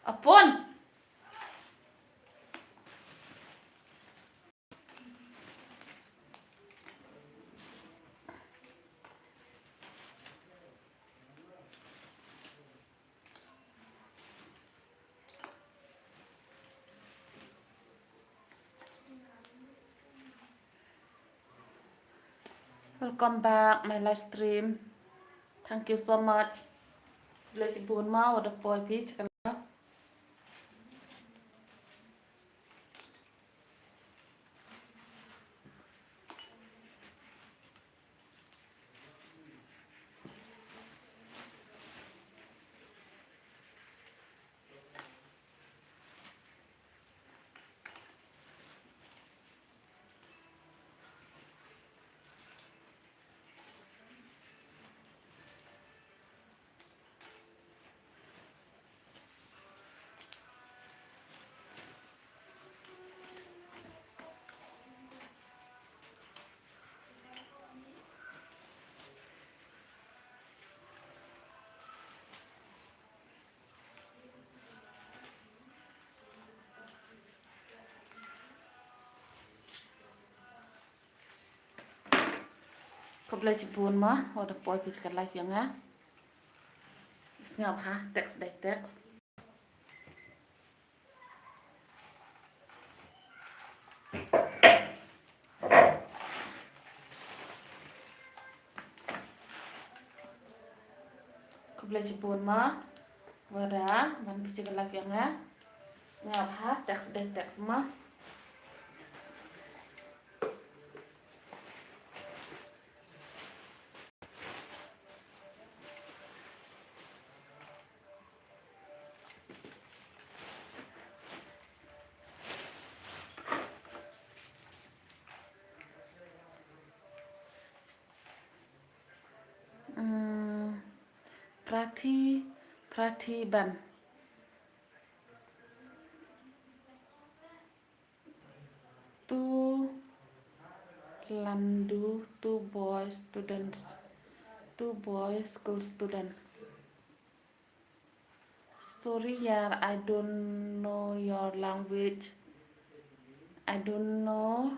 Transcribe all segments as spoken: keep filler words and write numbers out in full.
A Pun. Welcome back my live stream. Thank you so much. Bless you bun ma, wat da poi phi chakala. Khublei shibun ma, wat da poi phi sha ka live ïa nga. Sngap ha, text dei text. Khublei shibun ma. Wat da wan phi sha ka live ïa nga. Sngap ha, text dei text ma. Hmm, Prathi, Prathiban. Two Landu, two boys students, two boys school student. Sorry yaar, I don't know your language. I don't know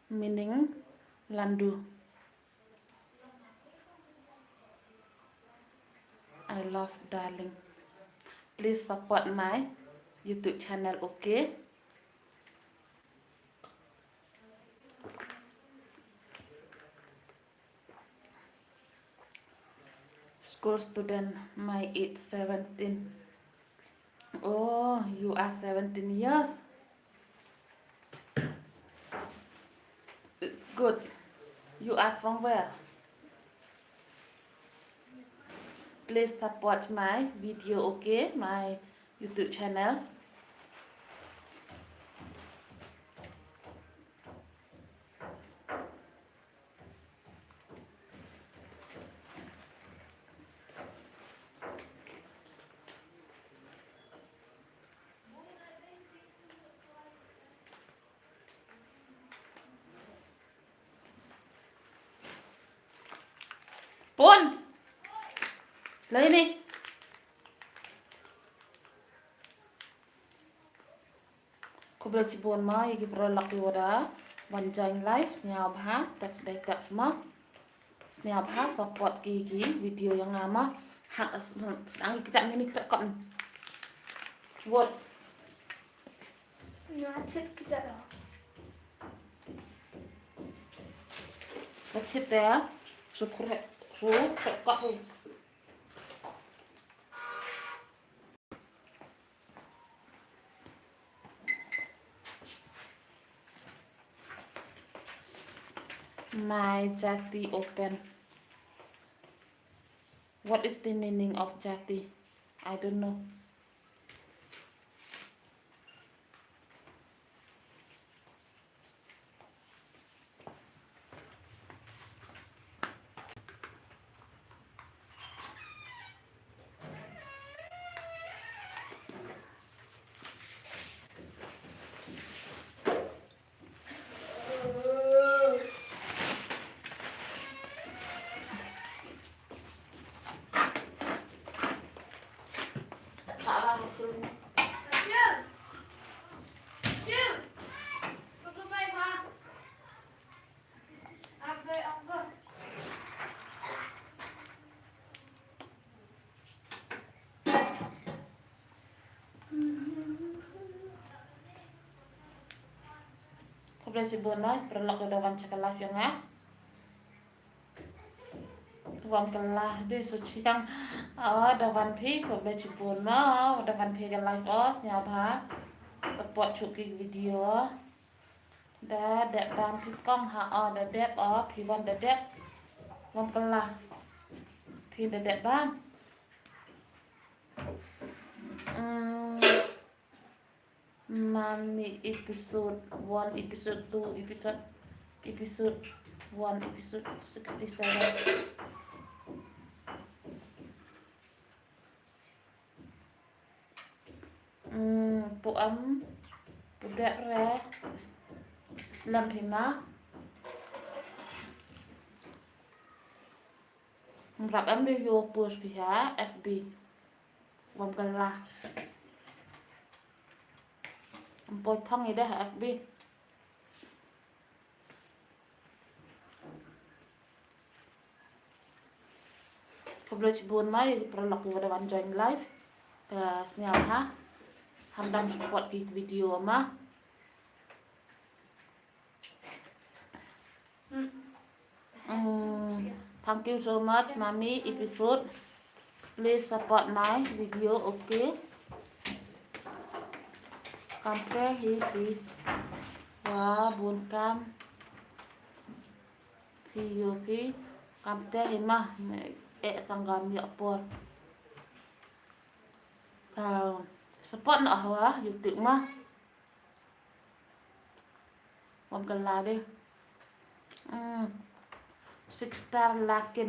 meaning Landu. I love darling. Please support my YouTube channel, okay? School student, my age seventeen. Oh, you are seventeen years. It's good. You are from where? Please support my video, okay? My YouTube channel. Pun. Lai ni. Khublei shibun ma ïa ki paralok ki wada wan join live, sngewbha text dei text ma. Sngewbha support ki ki video ïa nga ma. Ha, s-, s-, ang ki kjat mini kre kon. What? Nga chet ki kjat. Nga chet ya. Su kre, su kre kon. My jati open. What is the meaning of jati? I don't know. Shibun ma, paralok da wan check live ïa nga. Wan kylla de so chiang. Ah, da wan phi, khublei shibun ma, da wan phi ka live os, sngewbha support shuh ki video. Da dep bam phi kong ha, ah, da dep, ah, phi wan da dep. Wan kylla. Phi da dep bam. Hmm. Mami episode one, episode two, episode, episode one, episode sixty-seven. Hmm, pu am, pu dep re, slem phi ma. Mrap am de yo post phi ha F B. Wan kylla. Ym poi phong i deh F B. Khublei shibun ma, ïa ki paralok kiwa da wan join live. Te sngewbha, ham dang support ki video ma. Mm, thank you so much, Mami episode. Please support my video, okay? Kamte hi phi wa bun kam phi yo phi. Kamte hi ma, eh, sanggam ïa por. Ah, support noh hawa YouTube ma. Wan kylla de. Hmm. Six star lakin.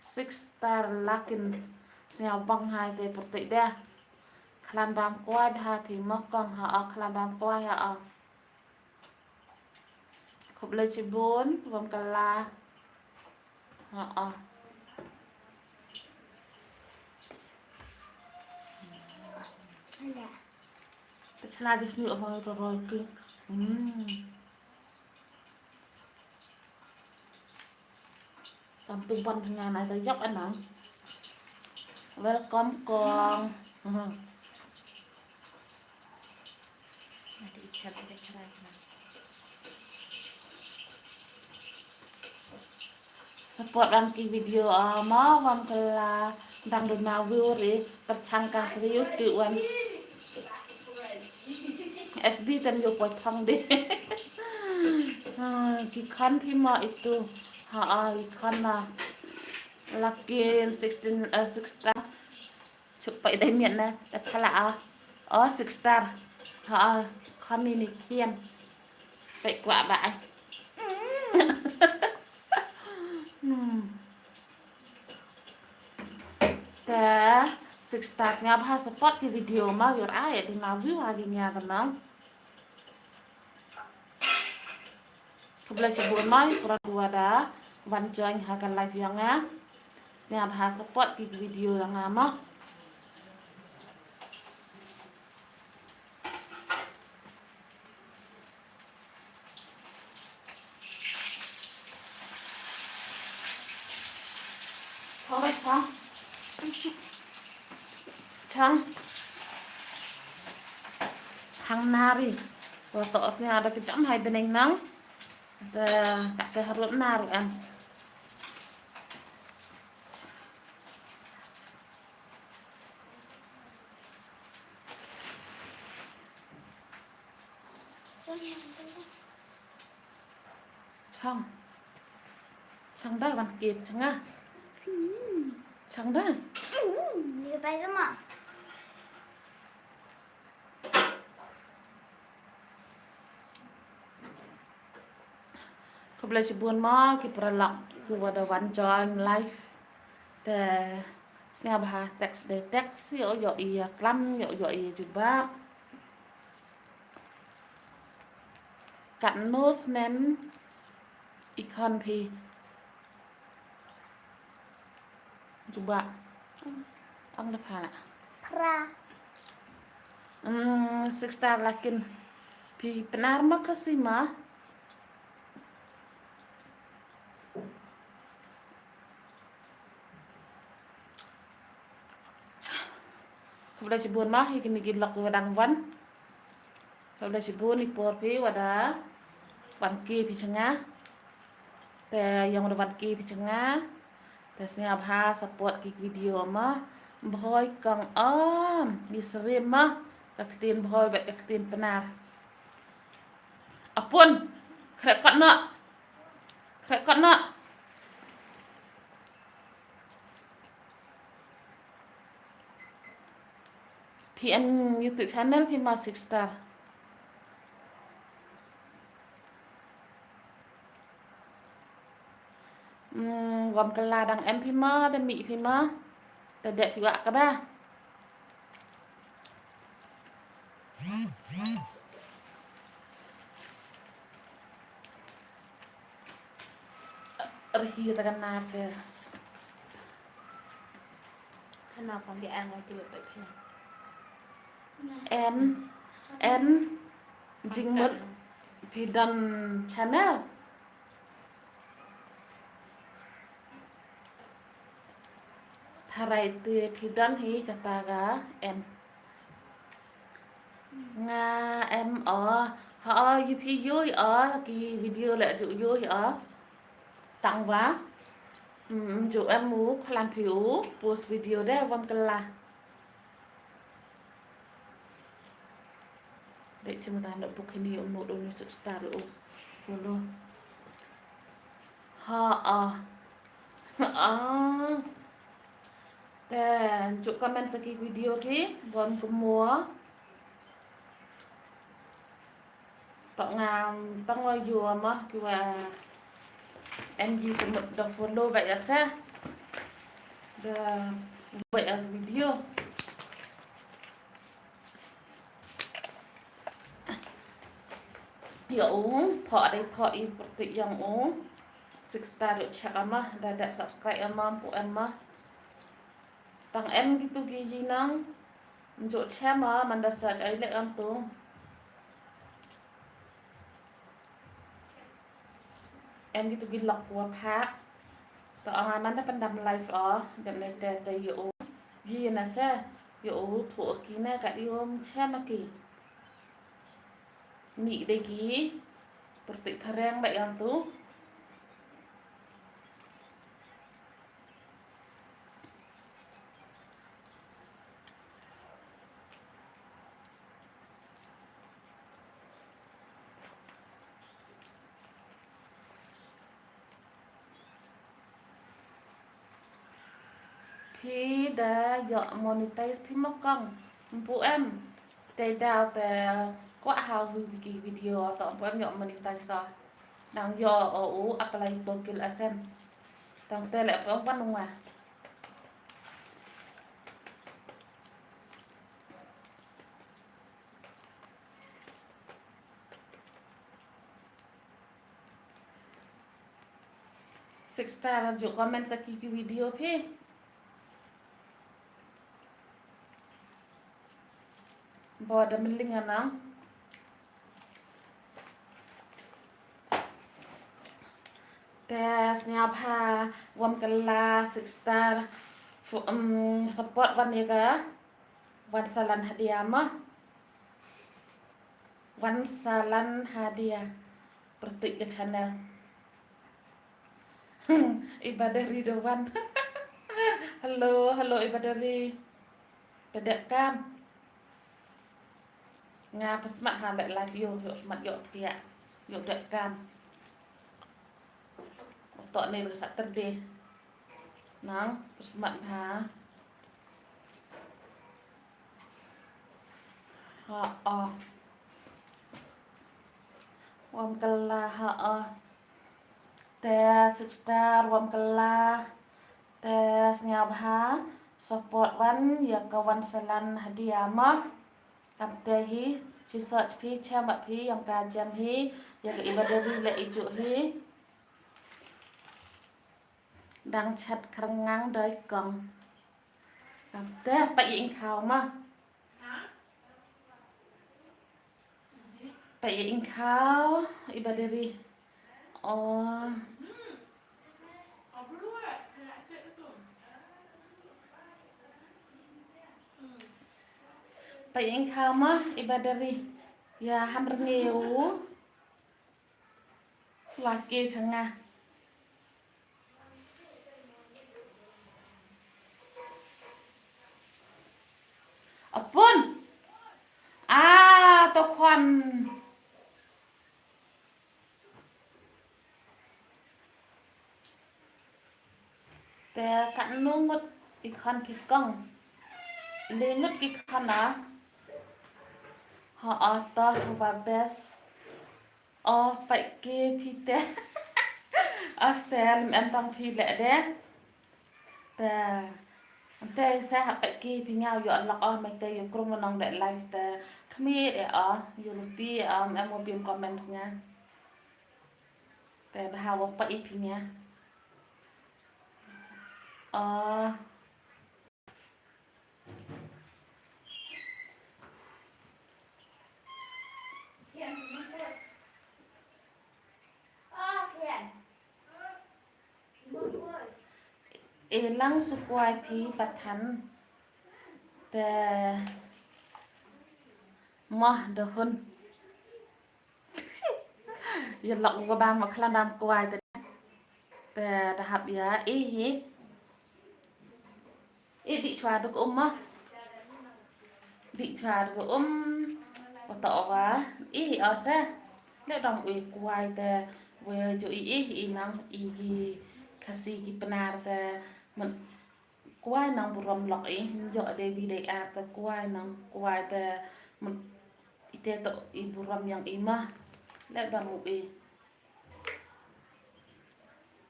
Six star lakin. Sngewbang hai te pyrtuid de. Khlan bam kwai ha phi ma kong ha, ah, khlan bam kwai ha, ah. Khublei shibun, wan kylla. Ha, ah. Te chna dis ni oh, to roi ki. Hmm. Tam tu pon thngan ai ta yok anang. Welcome kong. Hmm. Support wan ki video, ah, ma wan kylla dang duna view re, perchang ka sri YouTube wan. F B tan yo poi phong de. Ah, ki khan phi ma itu. Ha, ah, ki khan na. Lakin sixteen, eh, six star. Chuk pai dai miet na, ta thala a. Oh, six star. Ha, ah, khan ni ni khian. Pai kwah ba ai. Hmm. Te, six star sngewbha support ki video ma, yor ai, di ma view ha ki nia ka nang. Khublei shibun ma, para kiwa da wan join ha ka live ïa nga. Sngewbha support ki video ïa nga ma. Chang, chang. Hang nari. Wa to sne ada kejam hai beneng nang. Da, ka harut naru em. Chang. Chang da wan kip chang a. Chang da. Ni ka pai da ma. Khublei shibun ma ki paralok kiwa da wan join live. Te sngewbha text de text, ïoh ïoh i ïa klam, ïoh ïoh i ïa jubab. Katno snem i khon phi? Jubab. Tang da pha na. Phra. Hmm, six star lakin phi Pnar ma Khasi ma? Khublei shibun ma, ïa kine ki lok kiwa dang wan. Khublei shibun ïa i por phi wada wan ki phi jngai. Te ïa wada wan ki phi jngai. Te sngewbha support ki video ma. Bhoi kong om. Ni srim ma. Ka ktien Bhoi bad ka ktien Pnar. Apun. Khreh kot noh. Khreh kot noh. Phi em YouTube channel phi ma Six Star. Hmm, wan kylla dang em phi ma, da mih phi ma. Da dep phi wah kaba. Rhi ta ka nar te. Kana pom di ang ai tu pe phi. En, en, jingmut phi don channel. Tharai te phi don hi kata ka en. Nga em o, ha o, ïa phi ïoh o, ki video leh ju ïoh o. Tang wa, mm, ju em u, khlem phi u, post video de, wan kylla. Dei chim ta na buk ini u no do ni Six Star u. Ulo. Ha a. Ha a. Te ju comment sa ki video ki bon kumno. Tok ngam tang wa yu ma ki wa em ji kumut da follow ba ya sa. Da ba ya video. Ïa u, pha dei pha i pyrthik ïa u. Six Star ïa check ama, da da subscribe ama, pu ama. Tang em kitu ki jinang. Njo chema, man da sa chai le am tu. Em kitu ki lok wa pha. To anga man da pandam live o, dem ne te te ïa u. Ïa na sa, ïa u thu ki na ka di um chema ki. Mih de ki pyrthik phareng ba ïa tu. Phi da ïoh monetize phi mo kong? Mpu em. Te daw te kwah ha u ki video to mpu em ïoh monetize sa. Dang ïoh o u apply to kil asen. Tang te le pom wan u nga. Six Star ju comment sa ki ki video phi. Bo da mling anang. Te sngewbha wam kylla Six Star fu-, um, support wan ïa ka. Wan salan hadia ma. Wan salan hadia. Pyrtuit ka channel. I Badari da wan. Hello, hello i Badari. Pdep kam. Nga psmat ha lek live ïoh, ïoh smat ïoh tkiak. Ïoh dep kam. To ne lek Saturday. Nang psmat ha. Ha oh. Wam kylla ha oh. Te Six Star wam kylla. Te sngewbha support wan ïa ka wan salan hadia ma. Kam te hi chi search phi chem ba phi ïa ka jem hi ïa ka i Badari le i ju hi. Dang chat khrngang doi kong. Te pa i ing khau ma. Pa i ing khau i Badari. Oh. Pa i ing khau ma i Badari. Ïa, ham rngiew. Laki changa. Apun. Ah, to khwan. Te katno ngut i khon phi kong? Le ngut ki khon a? Ha, a to, wa best. O, pait ki phi te. Aste, em tang phi le de. Te, te sa ha pait ki phi nga ïoh lok o, mai te ïoh krung nong de live te. Khmih de o, ïoh luti o, em mo bim comments nga. Te bha wa pait i phi nga. O. E lang su kwai phi pathan. Te mah dahun. Ïa lok u ka bam ma khlan bam kwai te. Te da hap ïa i hi. I di chwa duk um ma. Di chwa duk um. Wa to wa i hi o se. Le dong ui kwai te. Wa ju i i hi i nang i ki Khasi ki Pnar te. Men kwai nang burom lok i. Yo de vi de ar te kwai nang kwai te. Men i te to i burom yang i ma. Le dong ui.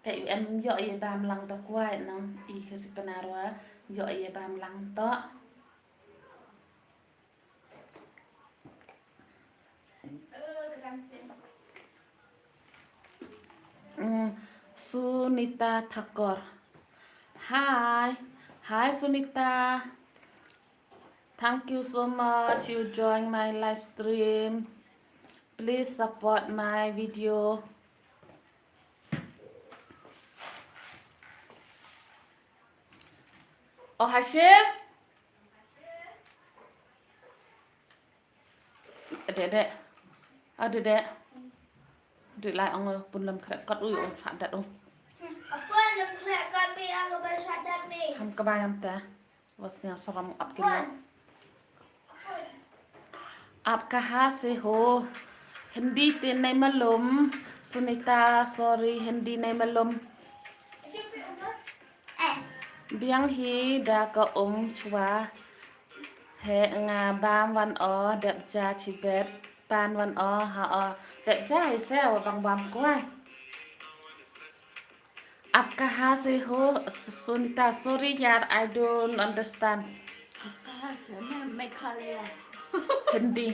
Te u em ïoh ïa bam lang to kwai nang i Khasi Pnar wa ïoh ïa bam lang to. Mm, Sunita Thakur. Hi. Hi, Sunita. Thank you so much you join my live stream. Please support my video. Oh, Hashir? Dek, dek. Ah, dek, dek. Dek lai ong pun lem khreh kot u ong sadat u. Apa lem khreh kot mi ong ba sadat mi? Ham ka ba yam ta. Wa sñiaw saram ap ki lok. आप कहाँ से हो? Hindi te nai malum. Sunita, sorry, Hindi nai malum. Biang hi da ka um chwa. He nga bam wan o dep ja chibet. Pan wan o ha o dep ja hi se wa bang bam kwai. आप कहाँ से हो? Sunita, sorry यार, I don't understand. आप कहाँ से? मैं मेघालय। Hindi.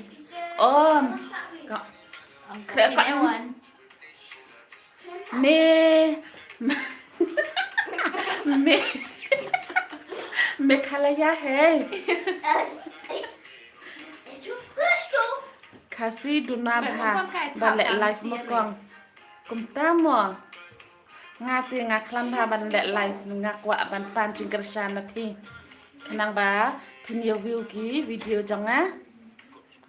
Oh, ka-, हम kre-, कहीं ka-, नहीं वन। मैं, मैं मेघालय है। Khasi duna bha, ba leh live mo kong. Kumta mo. Nga te nga khlem bha ban leh live, nga kwah ban pan jingkyrshan na phi. Khnang ba phin ïa view ki video jong nga.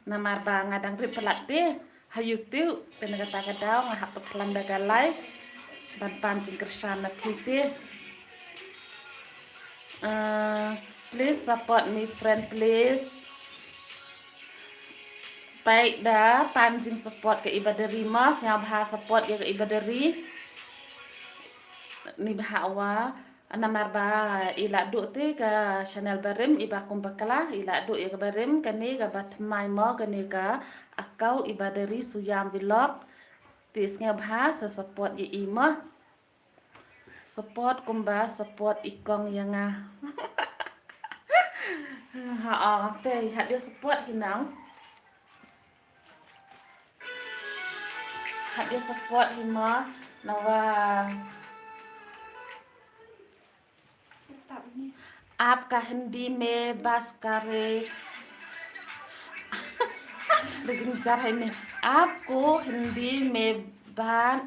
Namar ba nga dang rip palat te ha YouTube, te na kata ka daw nga hap khlem da ka live ban pan jingkyrshan na phi te. Uh, please support me friend, please. Peit da pan jing support ka Iba Deri mas, nga bha support ïa ka Iba Deri. Ni bha wa namar ba i la duh te ka channel barim Iba kum bakla, i la duh ïa ka barim kane ka ba thymmai mo kane ka account Iba Deri Suyam Vlog. Te sngew bha sa support ïa i mo. Support kumba support i kong ïa nga. Ha, ah, te, ha dia support hi nang. Ha dia support hi ma, nawa. आपका हिंदी में बात करे। Dah jingjar hai ni. आपको हिंदी में बात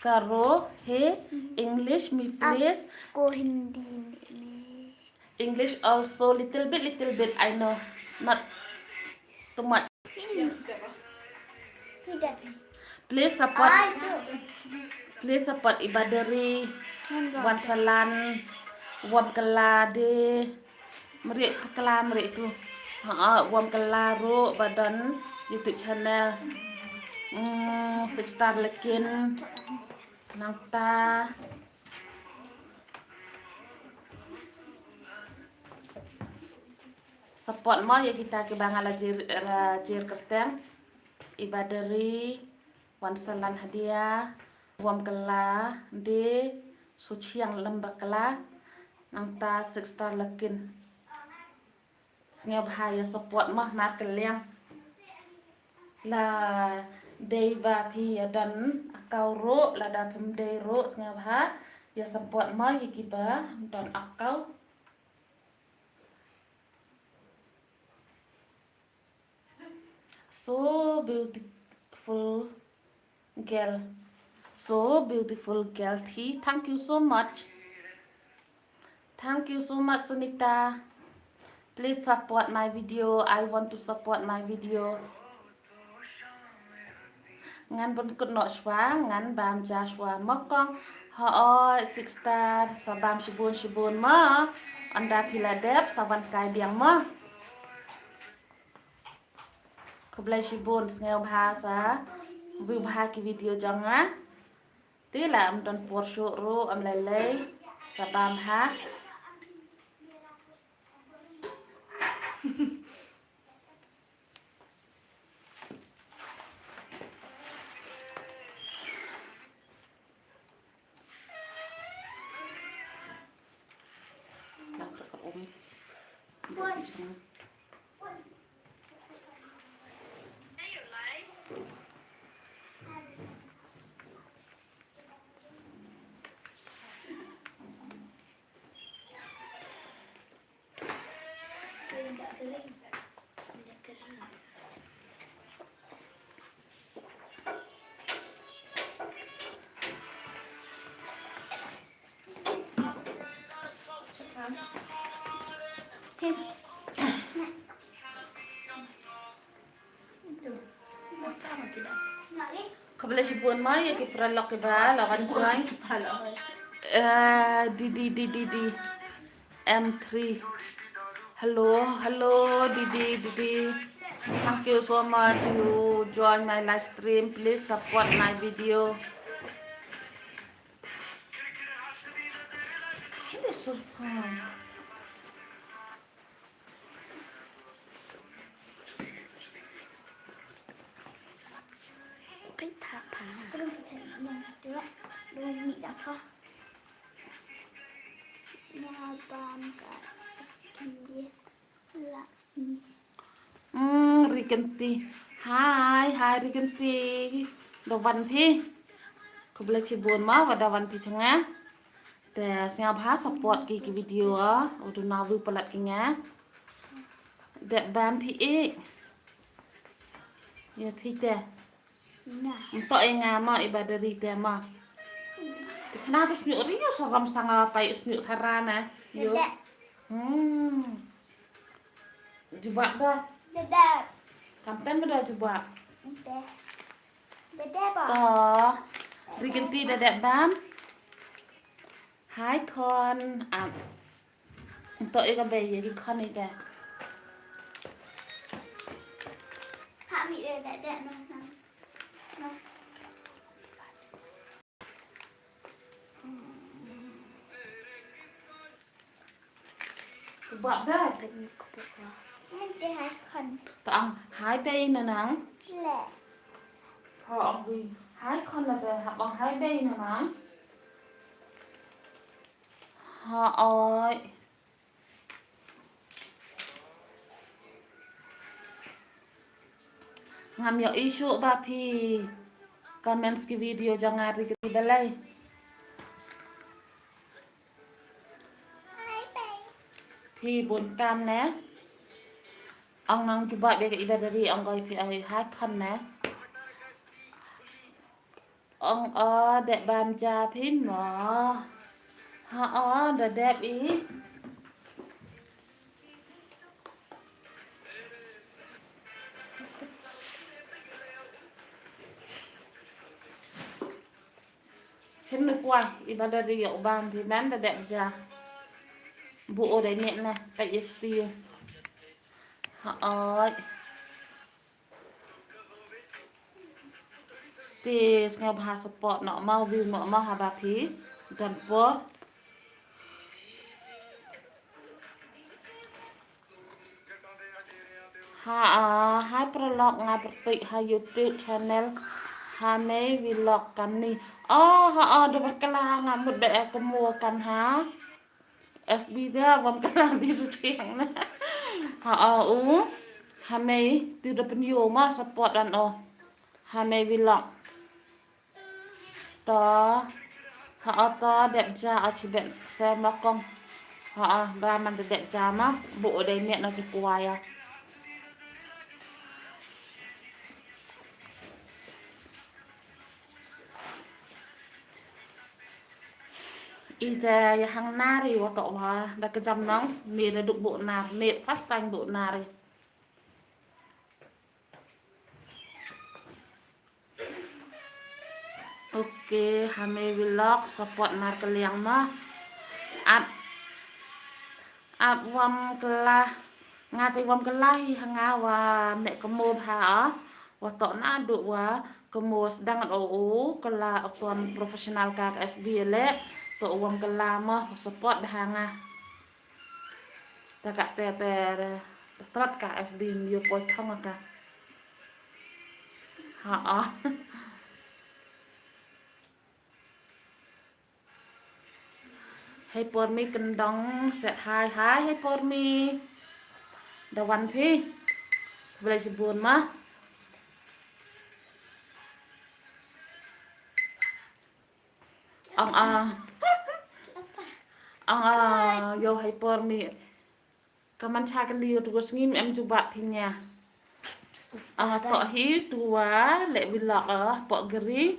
करो हे English में please. आपको हिंदी में। English also little bit, little bit, I know. Not too much. Please support. Please support i Badari, Wansalan, Wam Kala de. Meri Kala meri tu. Ha, Wam Kala ruh ba don YouTube channel. Hmm, Six Star Lekin. Nangta support mo ïa kita kiba nga la jer, la jer kyrteng. I Badari, Wansalan Hadia, Wam Kala de, Suchiang Lembakla, nangta Six Star Lekin. Sngewbha ïa support mo, mar kylliang. La dei ba phi ïa don account ruh, lada phim dei ruh, sngewbha ïa support mo ïa kiba don account. So beautiful girl. So beautiful girl thi. Thank you so much. Thank you so much, Sunita. Please support my video. I want to support my video. Ngan pynkut noh shuwa, ngan bam ja shuwa mo kong. Hooid, Six Star, sa bam shibun shibun mo. Ynda phi la dep, sa wan kai biang mo. Khublei shibun, sngewbha sa view bha ki video jong nga. Te la ym don por shuh ruh, ym lei lei, sa bam bha. Khublei shibun mo ïa ki paralok kiba la wan join. Eh, di di di di di. M three. Hello, hello, Didi, Didi. Thank you so much you join my live stream. Please support my video. Hmm, Ri Kynti. Hai, hai Ri Kynti. Da wan phi. Khublei shibun mo ba da wan phi sha nga. Te sngewbha support ki ki video. U duna view palat ki nga. Dep bam phi ik. Ïa phi te. Nto ïa nga mo i Badari te mo. Chna tu sniu ri ïa so ram sanga pai sniu thara na. Ïa. Hmm. Jubab da. Dep. Kam tem da jubab. Dep. Dep ba. To. Ri Kynti da dep bam. Hai khon. Am. Nto ïa ka bei ïa ki khon ïa ka. Ha mi dep dep dep na na. Bak da. Nanti hai khon. Tang hai bei na nang. Le. Ha ong bi hai khon la da ha bang hai bei na nang. Ha oi. Ngam ïohi shuh ba phi comment ki video jong nga ri kti balei. Phi bun tam ne. Ong nang jubab ïa ka i Badari ong koi phi ai hai khon ne. Ong o dep bam ja phi mo. Ha o da dep i. Wah, iba da ri ïa u bam phi ban da dep ja. Bu o dai nek na, ka esti. Ha oi. Te sngewbha support noh mo, view noh mo haba phi don por. Ha, ah, hai paralok, nga pyrtuid ha YouTube channel Hame Vlog kamni. Oh, ha, ah, da bakla nga mut da e kamo kam ha F B da bam kala di ruting na. Ha, ah, u Hame tu da pynïoh ma support dan, oh. Hame Vlog. To, ha, to dep ja, a chibet se mokong. Ha, ba man da dep ja ma, bu o dai nek na ki kwai ya. Ite ya hang nari wa to wa, da kejam nong, me da duk bu nar, me first time bu nari. Ok, Hame Vlog support mar keliang ma. Ap, ap wam kelah, nga te wam kelah hi hanga wa me kemo bha, ah. Wa tok na duk wa kemo sedang o, o kelah o tuan professional ka F B le. Tok wam kelah ma support bha nga. Ta ka te te trot ka F B ym ïoh poi thong ka. Ha, ah. Hei por mi kyndong set hai hai, hei por mi. Da wan phi. Khublei shibun ma. Ang a. Ang a, yo hei por mi. Ka man cha ka liu tu ko sngi em ju bat phi nia. Ang a to hi tu wa le vlog a po gri.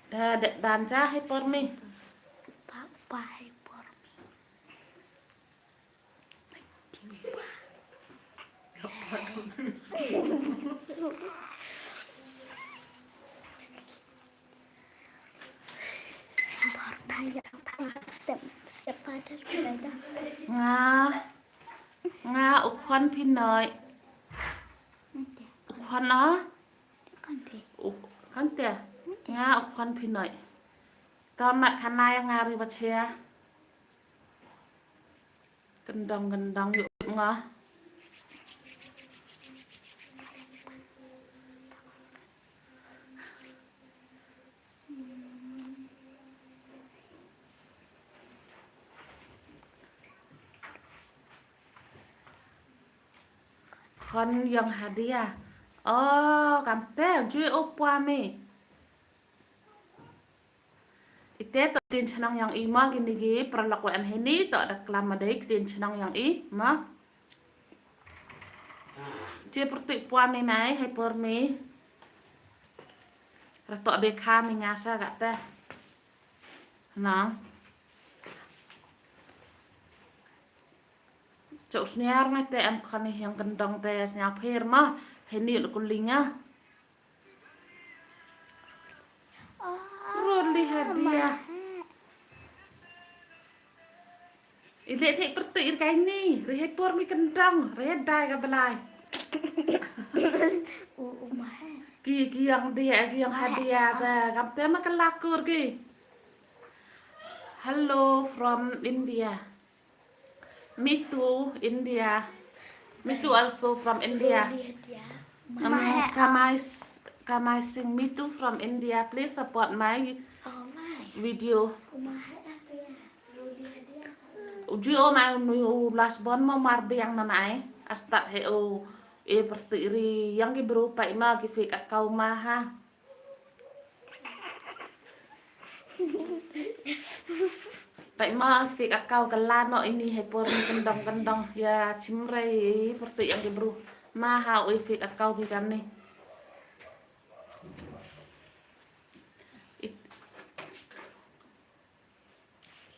Da, da, dan cha hei por mi. Pa, pa hei por mi. Step, stepfather, brother. Nga, nga u khon phi noi. U khon a? U khon te. Nga u khon phi noi. To mat khana ya nga ri ba chia. Kyndong, kyndong, ïoh nga. Khon ïong hadia. Oh, kam te, jui u pua mi. Ite to ktien chnong ïong i ma, kini ki paralok wa em hini to da klam ma dei ktien chnong ïong i ma. Che pyrtuh pua mi mai, hei por mi. Ratok be kha mi nga sa ka te. Nang. Chok sniar ngai te em khon ni hiang kyndong te sniar pher ma. Hei ni luk linga. Ruli hadia. Ile te pyrtuh ir kai ni. Ri hei por mi kyndong. Ri hei dai ka belai. U, u ma he. Ki, ki yang dia, ki yang hadia ta. Kam te ma ka lakur ki. Hello from India. Me too, India. Me too, also from India. Um, Kamai, Kamai Singh, me too from India. Please support my video. Uji o mai nu last born mo mar biang na mai. Astat he o e pertiri yang ki bru pai ma ki fake account ma ha. Pai ma fake account ka la no ini hei por ni kyndong kyndong ya chimrei pyrtuh yang ki bru ma ha oi fake account ki kan ni.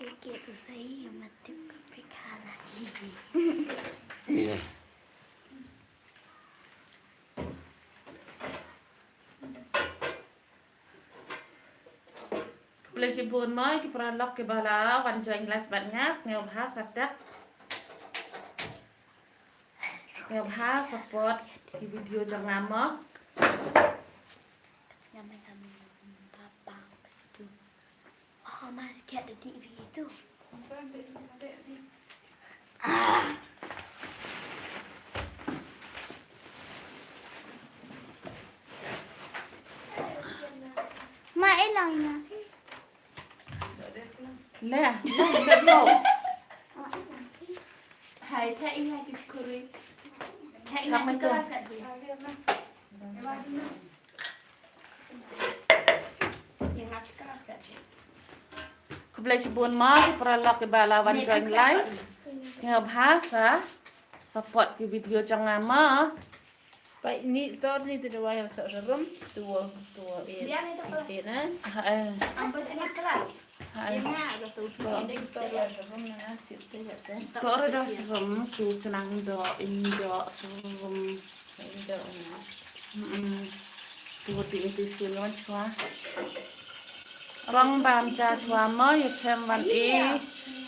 Iki usai ya matip ka fake ha la. Iya. Khublei shibun mo ïa ki paralok kiba la wan join live bad nga, sngewbha sa text. Sngewbha support ki video jong nga mo. Ma, e lang na. Le, le, le, le. Hai, ta i ha ki kuri. Ta i ha ki kuri. Khublei shibun mo ki paralok kiba la wan join live. Sngewbha sa support ki video jong nga mo. Pai ni tor ni tu dua yang sok serum, tu tu e. Biar ni tak apa. Ina. Ha eh. Ampun, enak lah. Ha eh. Enak lah tu. Tor ni tor ya serum na tu tu ya tu. Tor dah serum tu, cenang doh, ini doh serum. Ini doh. Hmm. Tu ti ti sin wan chwa. Rong bam cha chwa mo, ïa chem wan i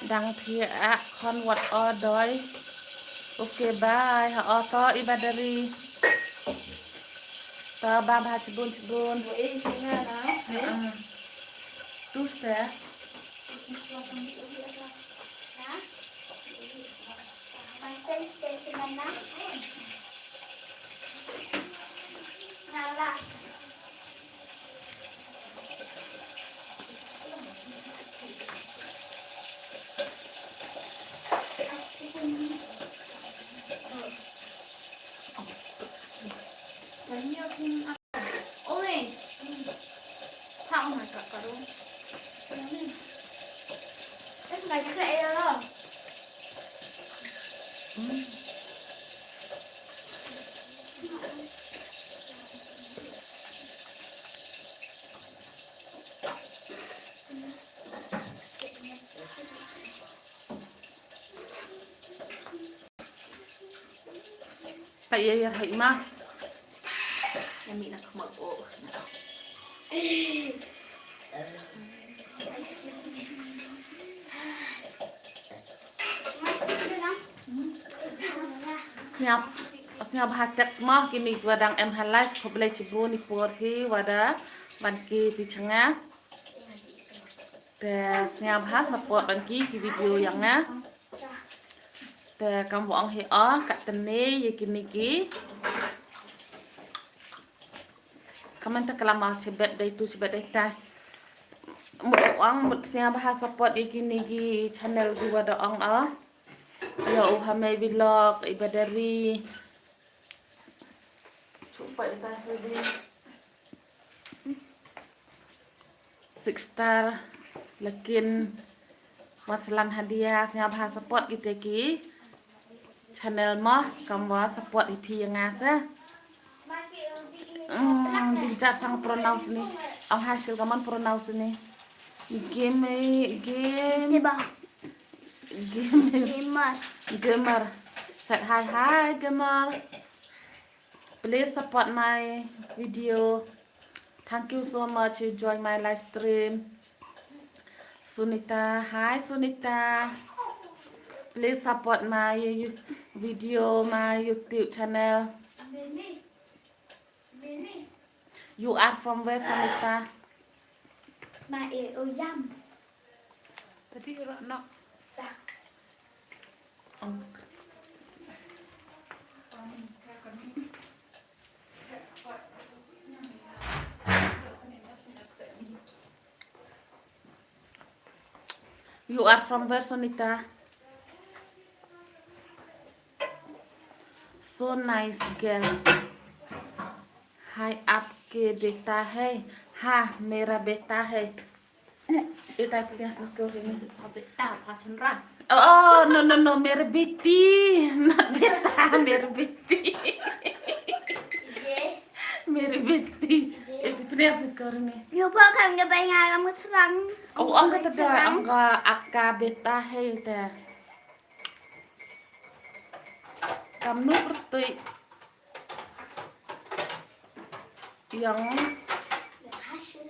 dang thi a khon wat o doi. Okay, bye. Ha o to i badari. To bam ha chibun chibun. Ïa, tu ste. Pait ïa ïa hai ma. Ïa mi na khmat o. Sngap, sngap ha text mo, kine kiba dang em ha live, khublei shibun i por hi wada ban ki ti changa. Te sngap ha support ban ki ki video ïa nga. Te kam wa ong hi o, ka tene ïa kine ki. Kaman ta kalam ma chibet dei tu chibet dei ta. Mut ong mut sngap ha support ïa kine ki channel ki wa da ong o. Ïa u ha mei vlog i badari. Chupa ita sudi. Six star, lakin waslan hadia, sngap ha support kita ki channel mo, kam wa support i phi nga sa. Hmm, jingchar sang pronounce ni. Ang hasil kaman pronounce ni. Game, game. Game. Gamer. Gamer. Said hi, hi, gamer. Please support my video. Thank you so much you join my live stream. Sunita, hi Sunita. Please support my you- video, my YouTube channel. You are from where, Sunita? Ma e o yam. Tadi rak nak. You are from where, Sunita? So nice girl. Hi, aapke beta hai? Ha, mera beta hai. Ita pia sukuri ni. Beta, pachunra. Oh, no, no, no, mere beti. Not beta, mere beti. Mere beti. Ita pia sukuri ni. Yo, ba kan ga bai nga lam serang. Oh, ang kata da, ang ka aapka beta hai ta. Kamnu pertui. Yang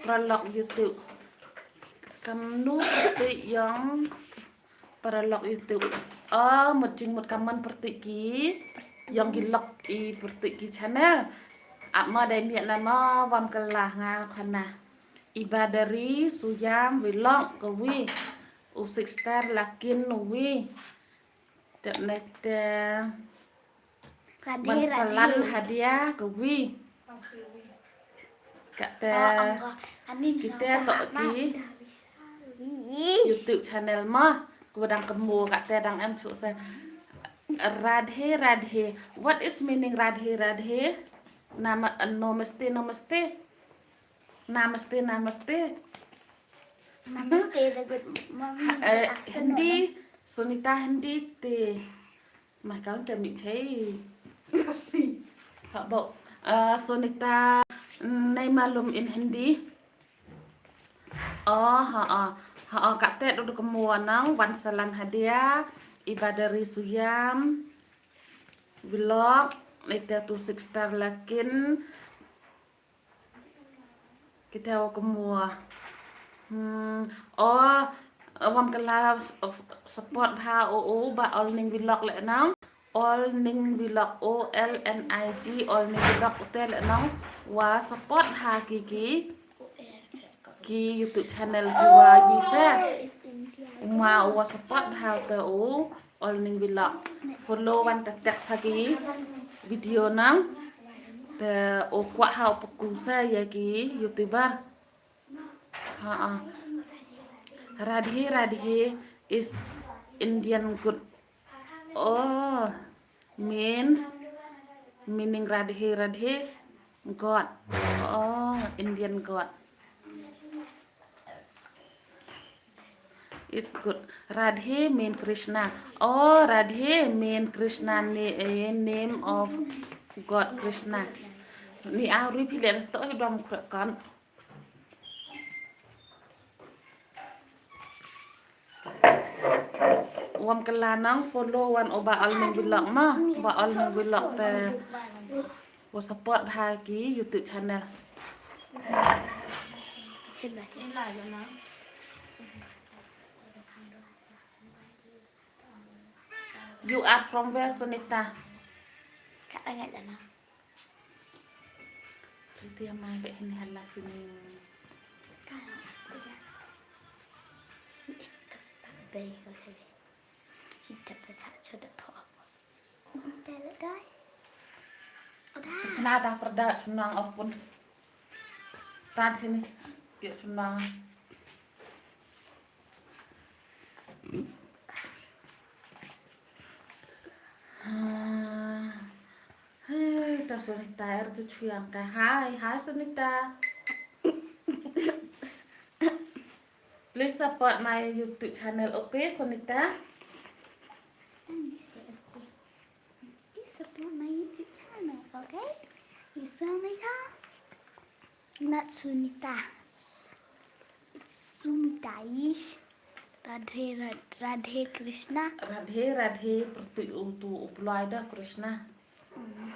paralok YouTube. Kamnu pyrtuit ïong paralok YouTube. Oh, mut jingmut kamon pyrtuit ki ïong ki lok i pyrtuit ki channel. Ap ma dei miet na ma wam kelah nga khana. Iba Dari Suyam Vlog kawi. U Six Star Lakin wi. Tep ne te. Radhe, Wan Salan radhe. Hadia kawi. Kate. Oh, angga. Ani kita tok ki YouTube channel ma. Ku dang kemu kate dang em chu se. Radhe, radhe. What is meaning radhe, radhe? Nama, namaste, namaste. Namaste, namaste. Namaste, the good morning, eh, good afternoon. Hindi, Sunita Hindi te. Mai kau te mi chei. Ha, bo. Eh, Sunita, nahi malum in Hindi. Oh, ha, ha. Ha, ha, kate duk duk mo nang, Wan Salan Hadia, Iba Dari Suyam Vlog, ite tu Six Star Lakin, Kita wa kumwa. Hmm, o, wam kala s-, support ha o, o, ba All Ning Vlog le nang. All Ning Vlog, O L N I G, All Ning Vlog ute le nang. Wa support ha ki ki. Ki YouTube channel ki wa yi se. Uma wa support ha te o. All Ning Vlog. Follow wan te tek sa ki video nang. Te o kwah ha u pynku sa ïa ki YouTuber. Ha, ha. Radhe Radhe is Indian good. Oh, means, meaning Radhe Radhe, God. Oh, Indian God. It's good. Radhe mean Krishna. Oh, Radhe mean Krishna na-, eh, name of God Krishna. Ni a ri phi le to dong kre kan. Wam kala nang follow wan o ba All Ning Vlog ma, ba All Ning Vlog te. Wa support ha ki YouTube channel. You are from where, Sunita? Kat angat jana. Tia mai be hin hala fini. Kat angat jana. Ito sa bay ko sa bay. Kita sa cha cha da pho. Tele dai. Dai. Sna da perda sunang opun. Tan sini. Ïa sunang. Ah. Hei, ta Sunita er tu chuyang ka. Hai, hai Sunita. Please support my YouTube channel, okay, Sunita? Please support my YouTube channel, okay? It's Sunita. Not Sunita. It's Sumita. Ish. Radhe, Rad-, Radhe Krishna. Radhe, Radhe, pyrtuit u tu u Blai da Krishna. Mm.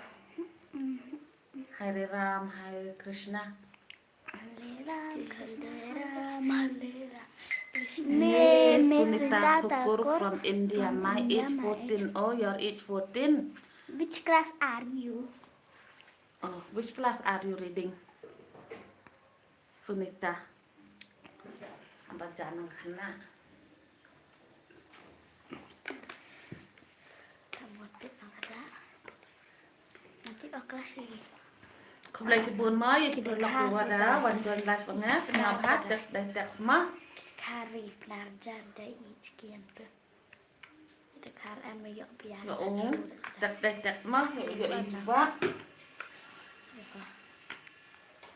Mm. Hare Ram, Hare Krishna. Hare Ram, Krishna, Hare Ram, Hare Ram. Krishna. Me, me Sunita Thakur from India. My age fourteen. Oh, your age fourteen. Which class are you? Oh, which class are you reading? Sunita. Ba jan nang khana. Khublei shibun ma ïa ki paralok ki wa da wan join live nga, sngap ha text dei text ma. Khari pnar jan dei i chkiam tu. Ida khar em ïoh biang. Ïoh, ong. Text dei text ma, ïoh, ïoh i jubab.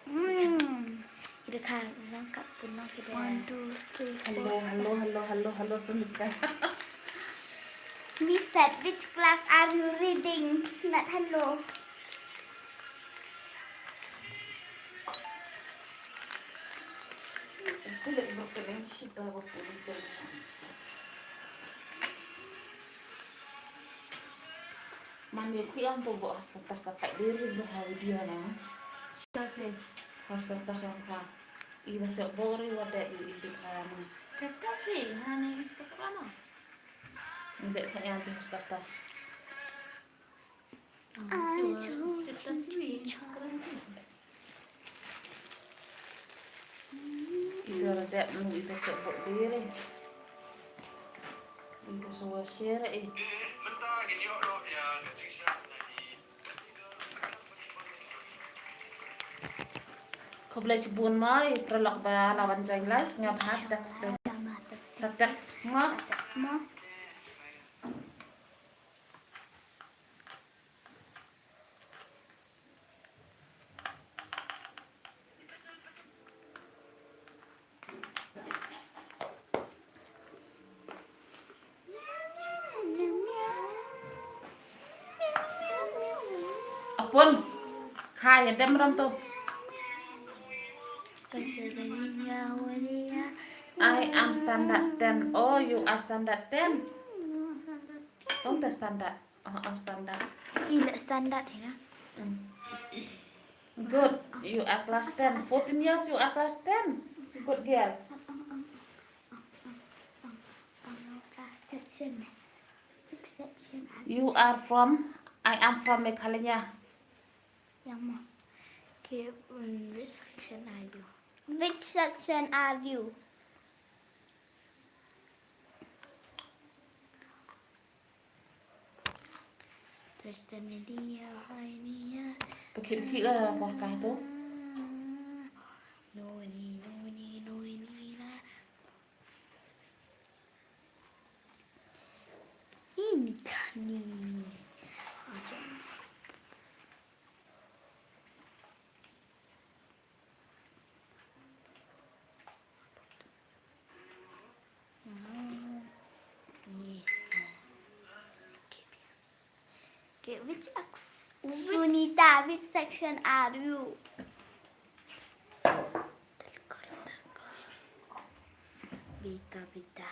Hmm. Ida khar rang kap pun nang ida. One, two, three, four, five. Hello, hello, hello, hello, hello, Sunita. We said, which class are you reading? Not hello. Man ïa ki ang to bo hasta tas ta kai diri bro ha video na. Ta se hasta tas ang ka. Ida se bori wa da i itu ka na. Ngi leh kha ïa jong sdaktar. Ai jong. Ito ra dep nu ito chet bok dire. Ito suwa shere eh. Khublei shibun mo i paralok ba la wan join live, nga bha text. Sa text mo. Apun. Kha ïa dem ram tu. I am standard ten. Oh, you are standard ten. Don't the standard. Ah, ah, standard. I leh standard hi na. Mm. Good. You are class ten. Fourteen years, you are class ten. Good girl. Section. Section. You are from, I am from Meghalaya. Yang mo. Okay, um, which section are you? Which section are you? There's the media, hi, media. Pakhih, pakhih la, la, la, ka tu. No, ni, no, ni, no, ni, la. Ini kani. Aja. Hmm. Ini. Okay, which ex-, which Sunita, which section are you? Beta, beta.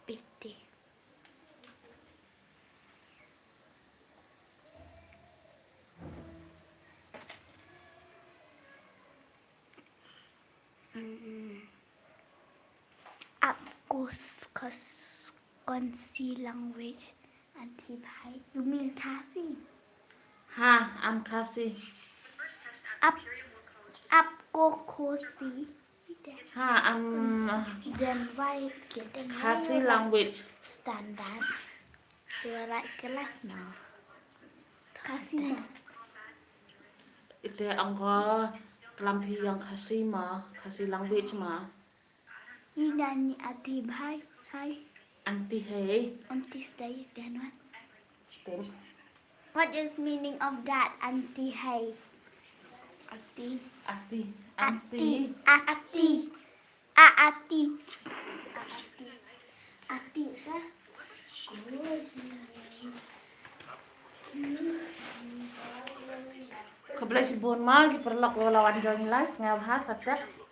Beta. Mm-mm. Apko s-, kos-, kaun si language, Aunty Bhai? You mean Khasi? Ha, I'm Khasi. Ap-, apko Khosi? Ha, I'm, uh, Khasi language standard. You are right class now. Khasi mo. Ite angko klam phi ïa Khasi mo, Khasi language mo. Ina ni Aunty Bhai, hai. Aunty hai. Aunty stay, then what? Then. What is meaning of that, Aunty hai? Aunty. Aunty. Aunty. Aunty. Aunty. A, Aunty. Aunty. Aunty, sa? Khublei shibun mo ki paralok ba la wan join live, sngewbha sa text.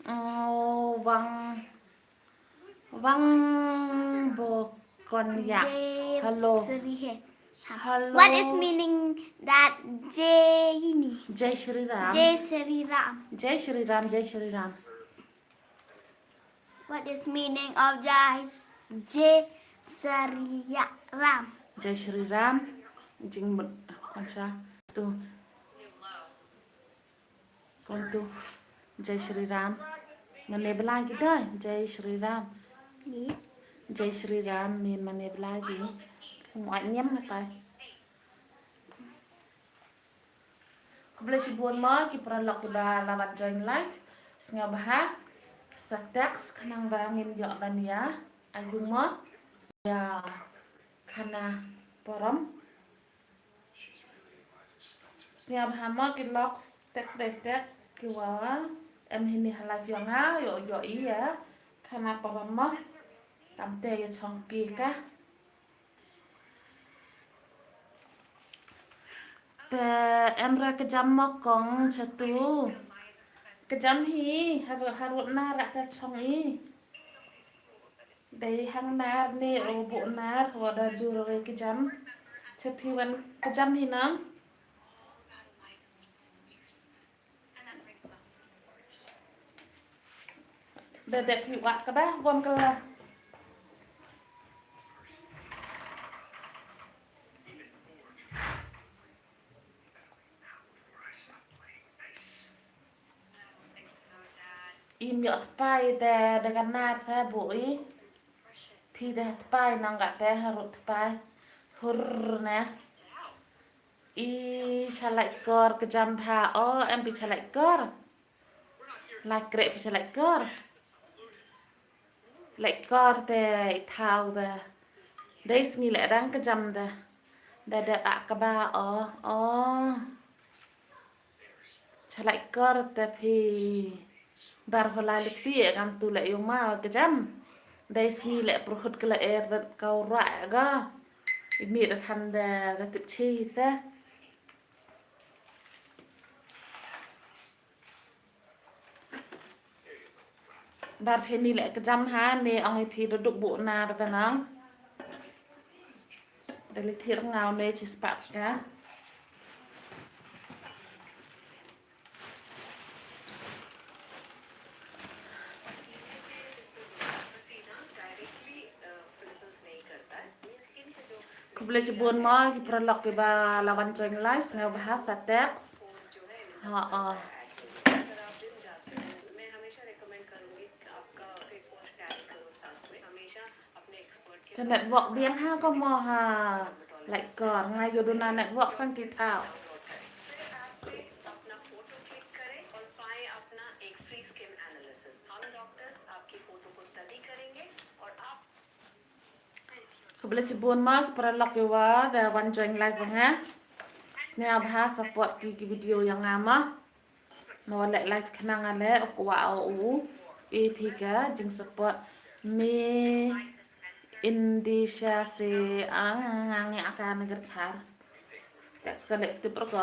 Oh, Wang, Wang Bokonya. Jai Hello. Shri Hai. Hello. What is meaning that Jai ini? Jai Shri Ram. Jai Shri Ram. Jai Shri Ram, Jai Shri Ram. What is meaning of Jai, Jai Shri Ram? Jai Shri Ram, jingmut, acha, tu. Kon tu, Jai Shri Ram. Ngane bla gi da, Jai Shri Ram. Ni? Jai Shri Ram, min mane bla gi. Mo niam na tai. Khublei shibun mo ki paralok kiba la wan join live. Sngewbha sa text khnang ba ngin ïoh ban ïa ayu mo ïa khana parom. Sngewbha mo ki lok text dei text ki wa em hini ha live ïa nga ïoh ïoh ïa khana parom mo. Kamte ïa chong ki ka. Te em ra ka jam mo kong chatu. Ka jam hi, harut, harut nar ka chong i. Dei hang nar ne o bu nar, wa da jur re ka jam. Che phi wan ka jam hi nam. Da dep hi wak ka ba, wam ka la. Im ïoh tpai te da ka nar sa bu i. Phi da tpai nang ka te harut tpai. Hur ne. I chalai kor ka jam bha o, em phi chalai kor. Lai kreh phi chalai kor. Lai kor te i thaw da. Dei sngi leh dang ka jam da. Da da ak ka ba o. O. Chalai kor te phi. Bar hola leti e kam tu leh yuma ka jam. Dei sngi leh pruhut ka la er da kau ra ga. I mi da than da da tip chi se. Bar cheni leh ka jam ha ne ong i phi da duk bu na da nang. Da li thir ngau ne chi spat ka. Khublei chibun mo ki paralok kiba la wan join live, sngewbha sa text. Ha, ah. Te network biang ha ko mo ha. Like kor nga ïoh duna network sang ki thaw. Khublei chibun mo ki paralok kiwa da wan join live nga. Sngewbha support ki ki video ïa nga mo. Nga wan leh live khnang ale u kwah u e phi ka jing support me Indisha se ang ang ya ka ngar khar. Ka ka leh tip ko.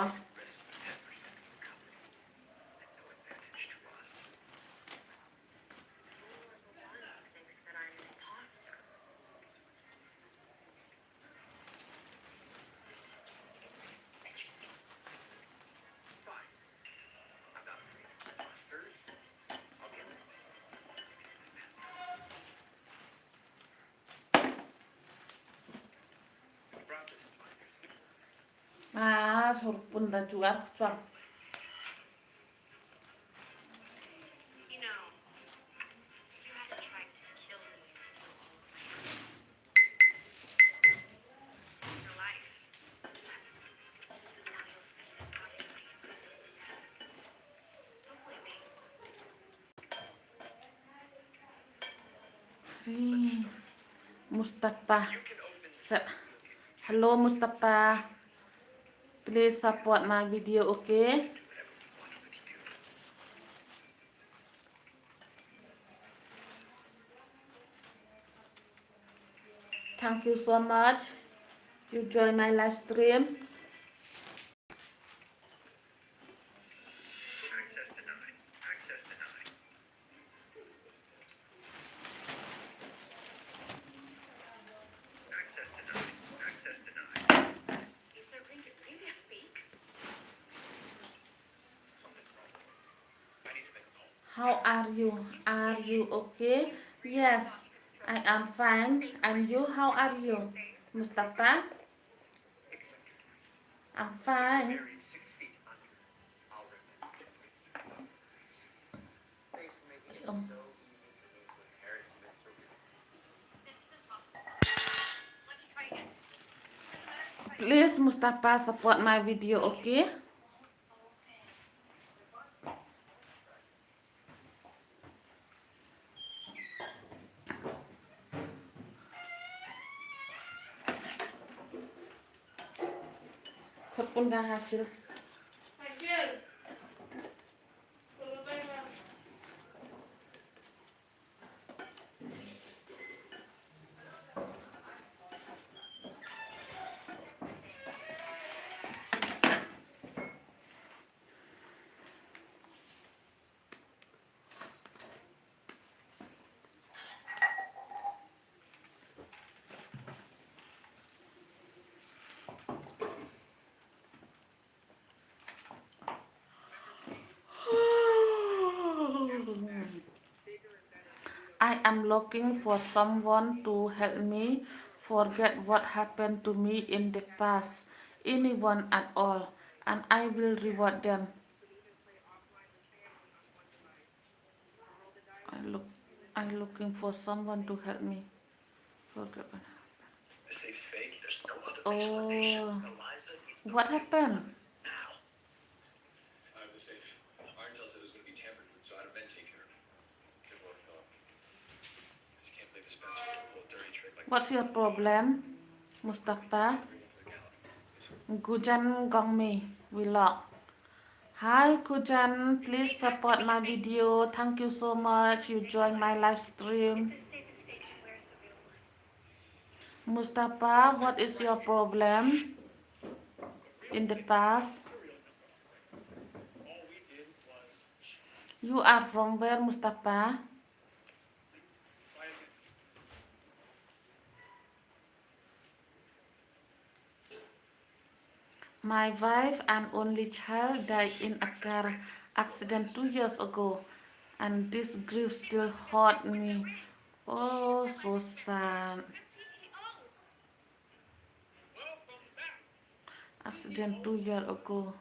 Ah, sorpun da juar chuang. Mustafa. Sa-, hello Mustafa. Please support my video, okay? Thank you so much. You join my live stream. How are you? Are you okay? Yes, I am fine. And you, how are you, Mustafa? I'm fine. Please, Mustafa, support my video, okay? I am looking for someone to help me forget what happened to me in the past. Anyone at all, and I will reward them. I look, I'm looking for someone to help me forget what happened. Oh, what happened? What's your problem, Mustafa? Gujan Gongmi vlog. Hi Gujan, please support my video. Thank you so much. You join my live stream. Mustafa, what is your problem in the past? You are from where, Mustafa? My wife and only child died in a car accident two years ago, and this grief still haunt me. Oh, so sad. Accident two year ago.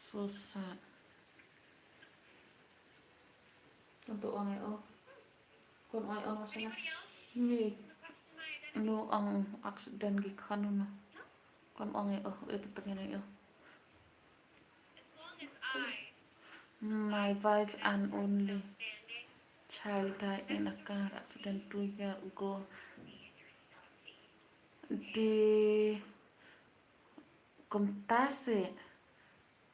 So sad. Untuk orang itu. Kon ong ong sana. Ni. Nu ong accident gi khanu na. Kon ong ong e, eh, petengin ong. My wife and only child died in a car accident two years ago. Di kumta se.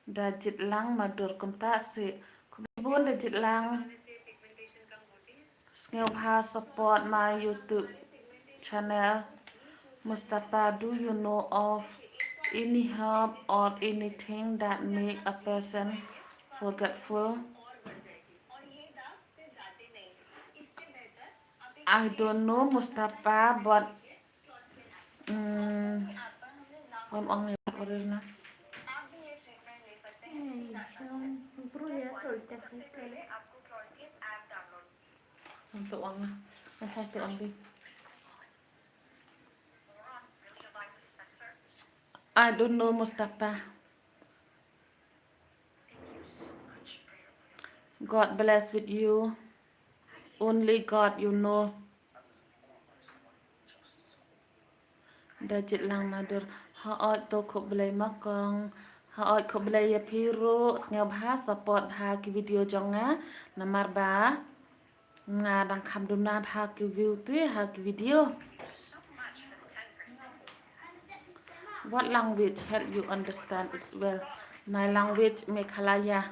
Da jit lang madur kumta se. Khublei bun da jit lang. Sngewbha support my YouTube channel. Mustafa, do you know of any help or anything that make a person forgetful? I don't know, Mustafa, but Hmm. Kon ong ni bar bar na. Untuk ong na. Masa tu ong bi. I don't know, Mustafa. God bless with you. Only God you know. Da jit lang madur. Hooid to khublei ma kong. Hooid khublei ïa phi ruh, sngewbha support bha ki video jong nga. Namar ba nga dang kham duna bha ki view te ha ki video. What language help you understand it well? My language, Meghalaya.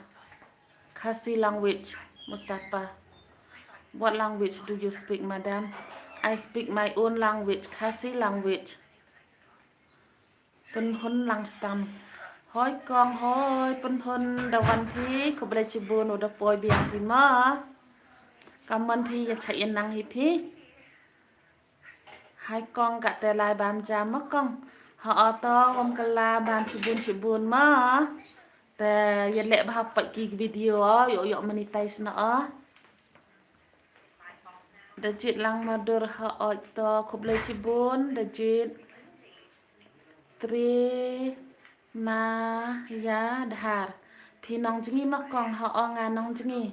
Khasi language, Mustafa. What language do you speak, madam? I speak my own language, Khasi language. Pynhun lang stam. Hoi kong, hoi pynhun da wan phi, khublei chibun u da poi biang phi ma. Kam wan phi ïa chait ïa nang hi phi. Hai kong, kate lai bam jam ma kong. Ha oto wam kala bam chibun chibun ma. Te ïa leh bha pat ki video o, ïoh ïoh monetize na o. Da jit lang madur ha oto khublei chibun da jit. Tri ma ya dhar. Phi nong jngi ma kong, ha o nga nong jngi.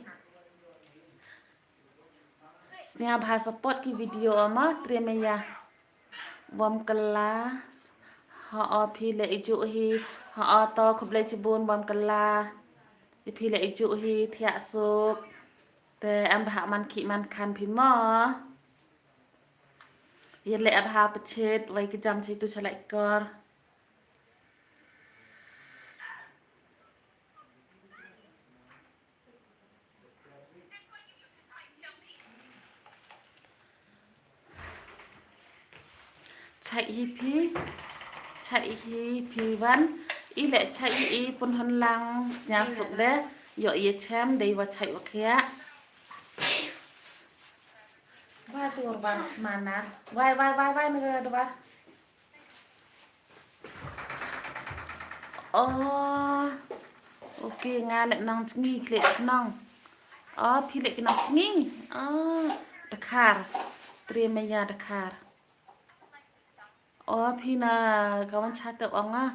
Sngewbha support ki video o ma, trei maya. Bam kala, ha o phi leh ijuk hi, ha o to khublei chibun bam kala. Phi leh ijuk hi, thiah suk. Te em bha man ki man kan phi ma. Ïa leh bha pachet, wai ki jam chitu chalai kor. Chai hi phi, chai hi phi wan, i leh chai hi i pun hon lang snya suk de, ïoh ïa chem dei wa chai wa khia. Wa tur wan smana, wai wai wai wai nge dwa. Oh, okay, nga leh nang jngi khleh chnong. O, phi leh ki nang chngi. O, dkhar. Tre maya dkhar. O, phi na ka wan cha te ong a.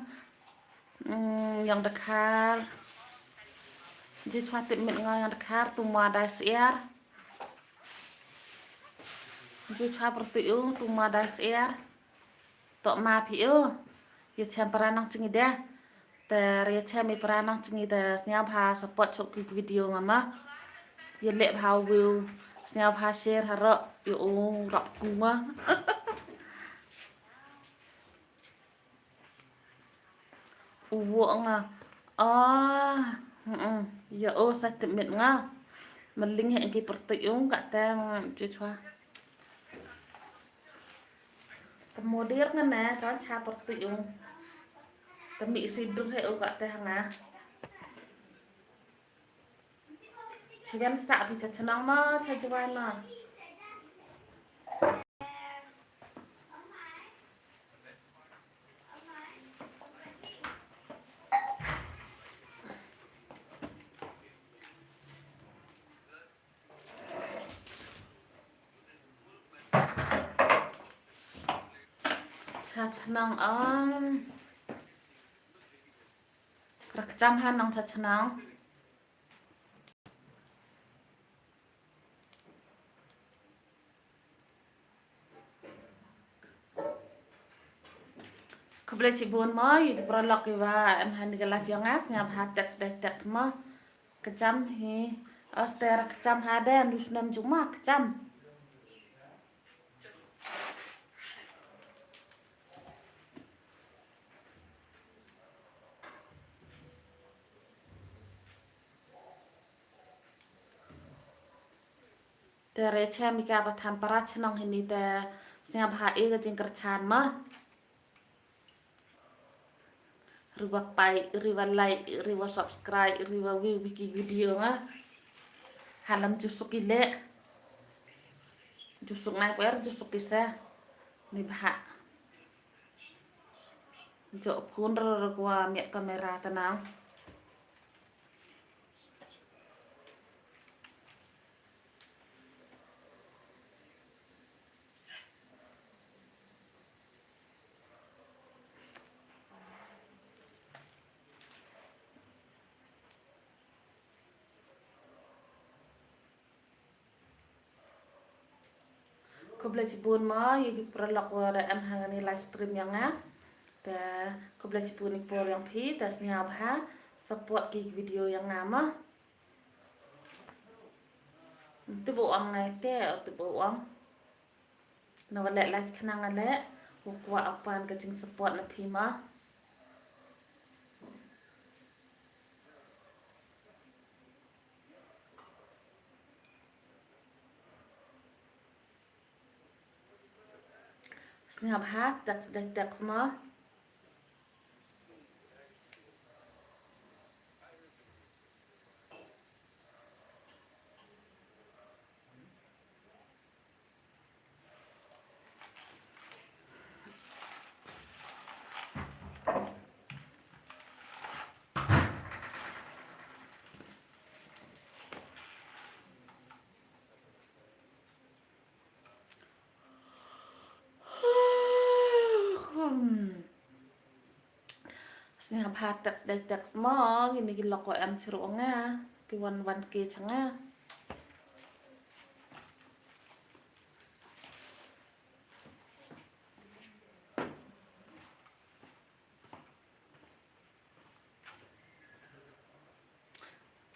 Mm, yang dkhar. Ji chwa tip mit nga yang dkhar tu ma dai siar. Ju chwa pyrtuh u tu ma dai siar. Tok ma phi u. Ïa chem para nang chngi deh. Te ïa chem i para nang chngi te sñiawbha support chok ki video nga ma. Ïa leh bha u view. Sñiawbha share harok ïa u rap ku ma. U wo nga. Ah, mm. Ïa o sa tip mit nga. Maling he ki pyrtuh u ka te ju chwa. Ka modir nga ne ka cha pyrtuh u. Ka mi si dur he u ka te nga. Chiwen sa phi cha chnong ma cha jwan ma. Cha chnong ong. Rakcham ha nang cha chnong. Khublei chibun mo, ïa ki paralok kiwa em ha kani ka live yong nga, sngap ha text dei text mo. Kcham hi, aster kcham ha de, nus nam juma kcham. Te re chem ika ba than para chnong hini te sngap ha e ka jingkyrchan ma. Riwa pai, riwa like, riwa subscribe, riwa view biki video nga. Halam jusuk ile. Jusuk nai per, jusuk ise. Ni bha. Jo phun ro ro kwa miat kamera tanang. Khublei chibun mo, ïa ki paralok wa da em ha kani live stream yong nga. Te khublei chibun i por yong phi, te sngap ha support ki video yong nga mo. Te bu ong ngai te, te bu ong. Na wa leh live khnang ale, u kwah u pan ka jingsupport na phi ma. Sngap ha, text dei text ma. Sngap ha text dei text mo, kini ki lok wa em chiru nga, ki wan wan ki cha nga.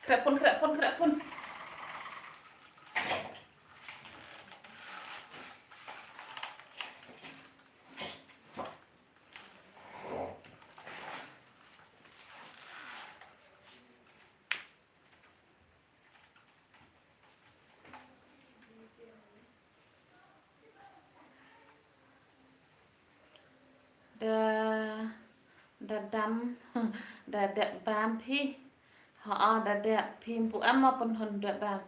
Khreh pun, khreh pun, khreh pun. Da, da dam, da dep bam phi. Ha, da dep phi mpu em ma pynhun dep bam.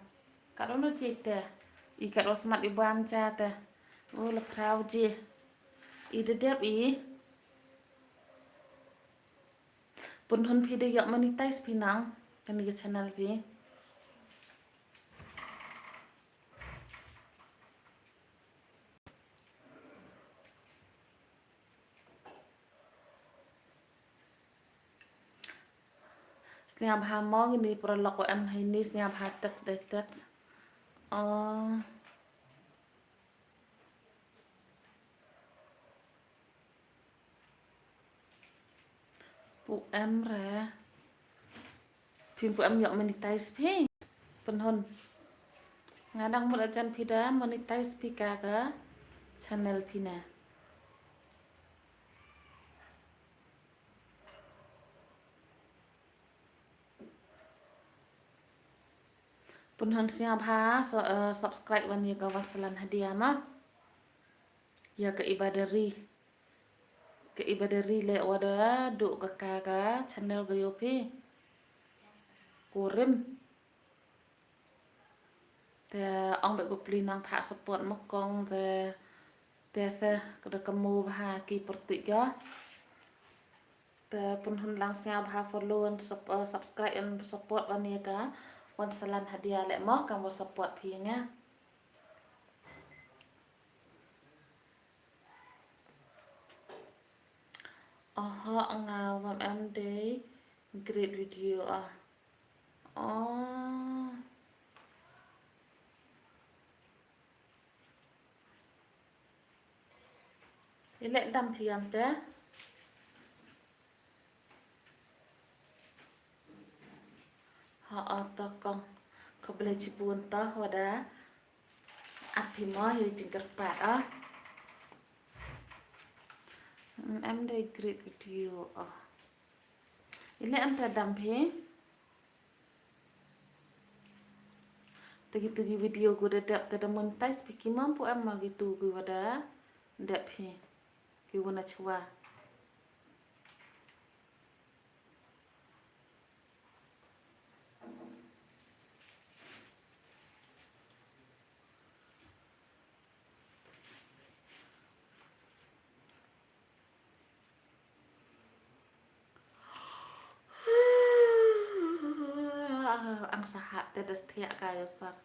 Kat ono ji te. I kat o smat i bam ja te. O la phrau ji. I da dep i. Pynhun phi da ïoh monetize phi nang kani ka channel phi. Sngewbha mo ngi ni paralok wa em hai ni sngewbha text dei text. Oh. Pu em re. Phi pu em ïoh monetize phi. Pynhun. Nga dang mut ajan phi da monetize phi ka ka channel phi na. Pynhun sngewbha so, eh, subscribe wan ïa ka wan salan hadia ma. Ïa ka ibadari. Ka ibadari le wada duk ka ka ka channel ka ïoh phi. Kurim. Te ong bad ku pli nang phah support ma kong te te se ka da ka mu bha ki pyrtuit ka. Te pynhun lang sngewbha follow and sup-, eh, subscribe and support wan ïa ka wan salan hadia le mo kam wa support phi nga. Oho nga wam em dei great video ah. Oh. Ile dam phi ïam te. Ha, oh, to kong. Khublei chibun to wada. Ap phi mo ïa jingkyrpad ah. Em dei great video ah. Ile em te dam phi. Te kitu ki video ku da dep te da monetize phi ki mam pu em ma kitu ki wada dep phi. Ki wana chwa. Ang sahat te das thiak ka yosak.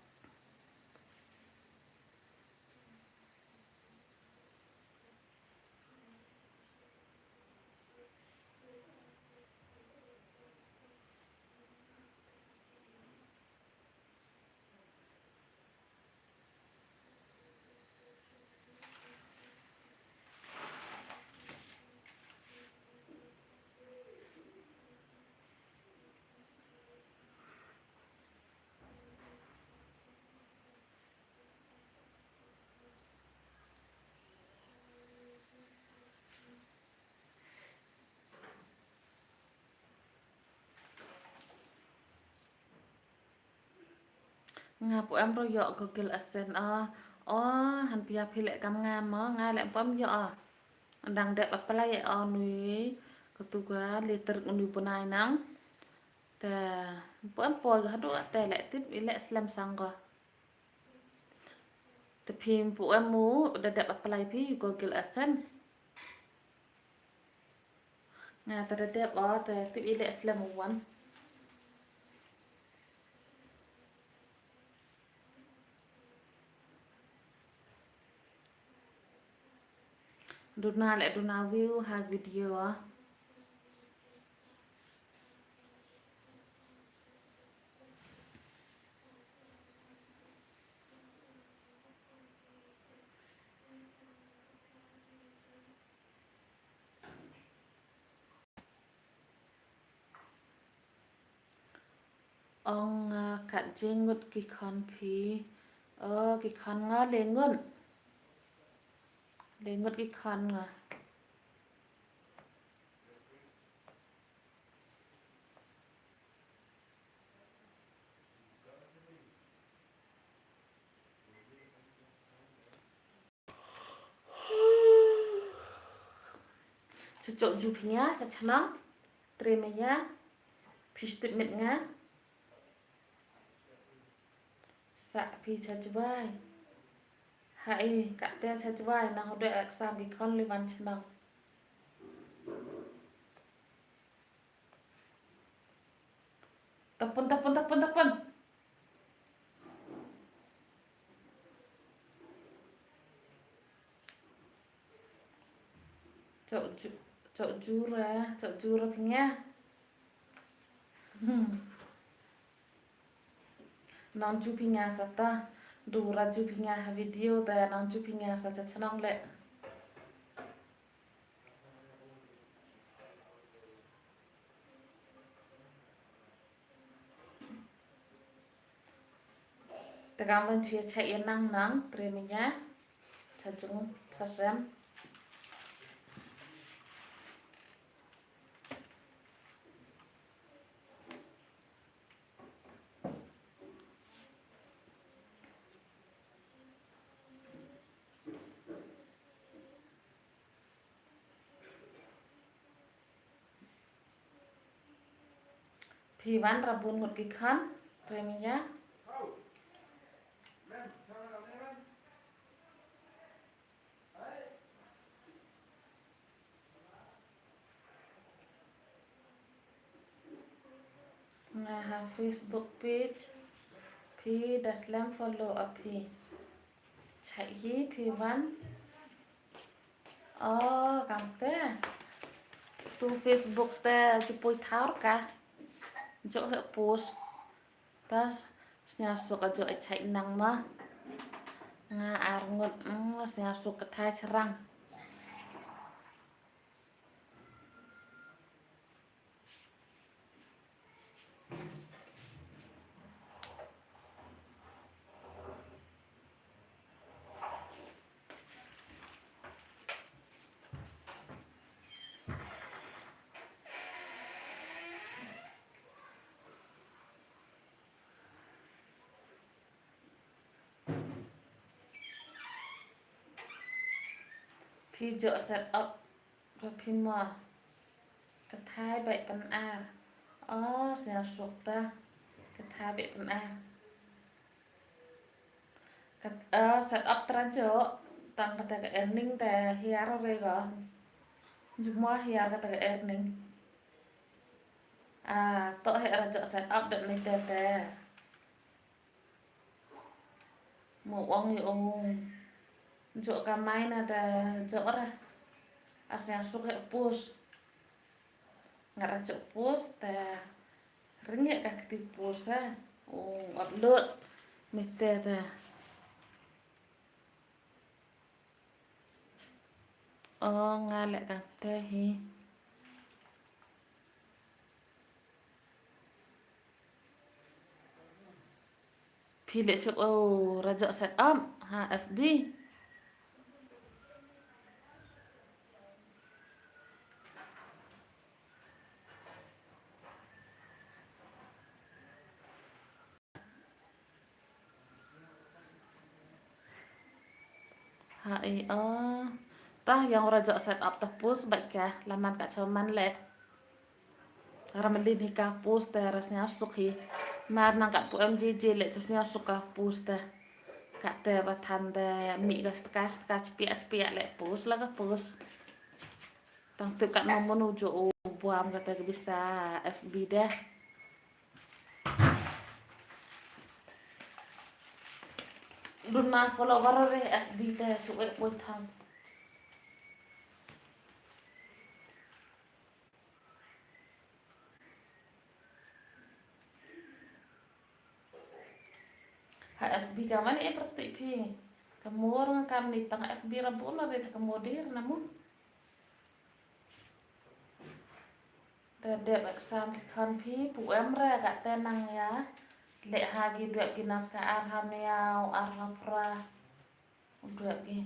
Nga pu em ro ïoh Google AdSense ah. Oh, han pia phi leh kam nga mo, nga leh pu em ïoh ah. Dang dep apply oh nui. Katu ka letter nui bunai nang. Te pu em poi ka hadu te leh tip i leh slem sang ko. Te phim pu em mu da dep apply phi Google AdSense. Nga te da dep o te tip i leh slem u wan. Duna leh duna view ha video. Ong, ah, kat jing ngut ki khon phi. Oh, ki khon nga le ngut. Le ngut ki khon nga. Sa chok ju phi nga, sa chanang. Tre me ya. Phi stit mit nga. Sa phi cha jwai. Hai, ka te cha jwai, na hode exam ki khon li wan chanang. Tapun, tapun, tapun, tapun. Chok ju-, chok jura, chok jura phi nga. Hmm. Nang ju phi nga sa ta. Du ra ju phi nga ha video ta nang ju phi nga sa cha chnong le. Te kam ban chia cha ia nang nang trei menya. Cha jung cha sem. Phi wan ra bun ngut ki khan, trei menya. Nga ha Facebook page phi da slem follow ap phi. Chai hi phi wan. Oh, kam te. Tu Facebook te ju poi thar ka. Jo he post. Ta sñiaw suk a jo e chai nang ma. Nga ar ngut, mm, sñiaw suk ka thai cherang. Phi jooh set up ba phi mo. Ka thai beit pynar. Oh, sñiaw suk ta. Ka thai beit pynar. Ka, eh, set up trai jooh. Tang kata ka earning te hiar re ko. Jooh mo hiar kata ka earning. Ah, to he ra jooh set up dep ni te te. Mo ong i ong. Jooh kamai na te jooh ra. A sñiaw suk he post. Nga ra jooh post te. Ring he ka kti post ha. Ong upload. Mete te. Oh, nga leh kamte hi. Phi leh chuk, oh, ra jooh set up ha F B. Ha i, oh. Tah yang ra jooh set up tah post bad ka, la man ka chooh man leh. Ra mlien hi ka post te ra sñiaw suk hi. Mar nang ka pu M J J leh chooh sñiaw suk ka post te. Kate ba than te mih ka stka stka chpiah chpiah leh post la ka post. Tang tip katno mano jooh u buam kata ka bisa F B de. Duna follower re F B te chu e poi thang. Ha F B ka man e pyrthei phi. Ka mor nga kam ni tang F B ra bun re ta ka mor dir na mu. Te dep exam ki khan phi pu em re ka te nang ya. Leh ha ki dep ki nang ska ar ha miaw ar ha pra. Dep ki.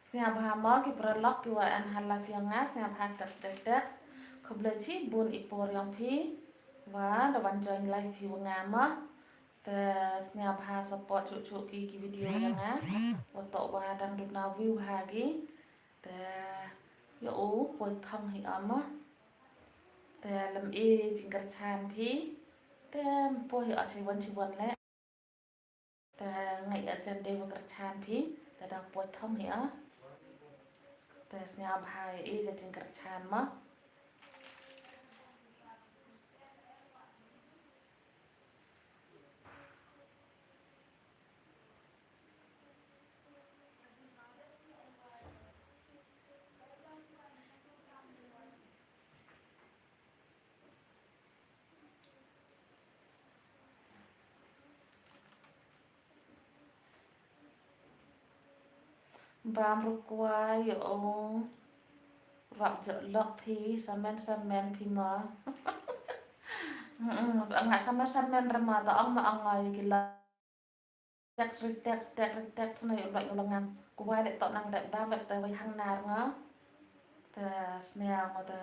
Sñiaw bha mo ki paralok ki wa en ha live yong nga, sñiaw bha text text. Khublei chibun i por yong phi wa da wan join live phi wa nga mo. Te sñiaw bha support chuh chuh ki ki video yong nga. Wa toh wa dang duna view ha ki. Te yow poi thong hi o mo. Te lem i jingkyrchan phi. Te poi hi o chiwan chiwan leh. Te nga i jan dei wa kyrchan phi, te dang poi thong hi o. Te sñiaw bha i ka jingkyrchan mo. Bam rukwai ong. Rap jok lok phi, samen samen phi ma. Mm, nga samen samen re ma, ta ong ma ong ngai ki la. Text re text, text re text na yu lok yu lok ngam. Kwai le tok nang dep bam le te wai hang nar nga. Te snia ngo te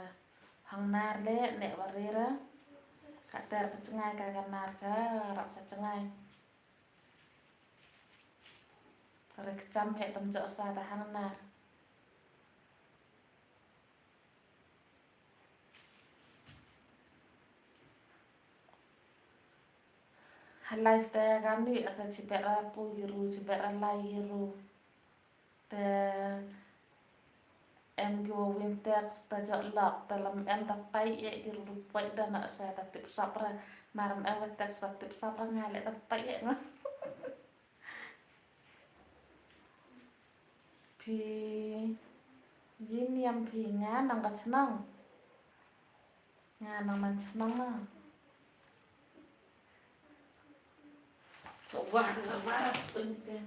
hang nar le ne wari re. Ka ter pechengai ka ka nar sa, rap sa chengai. Re kcham he tam jok sa ta hang nar. Ha live te kam ni asa chibet ra pu hi ru, chibet ra lai hi ru. Te em ki wa win text ta jok lok, te lam em ta pai e ki ru ru pai da na sa ta tip sap ra. Mar em wa text ta tip sap ra nga le ta pai e nga. Phi yin yam phi nga nang ka chnong. Nga nang man chnong na. So wa wa sun te.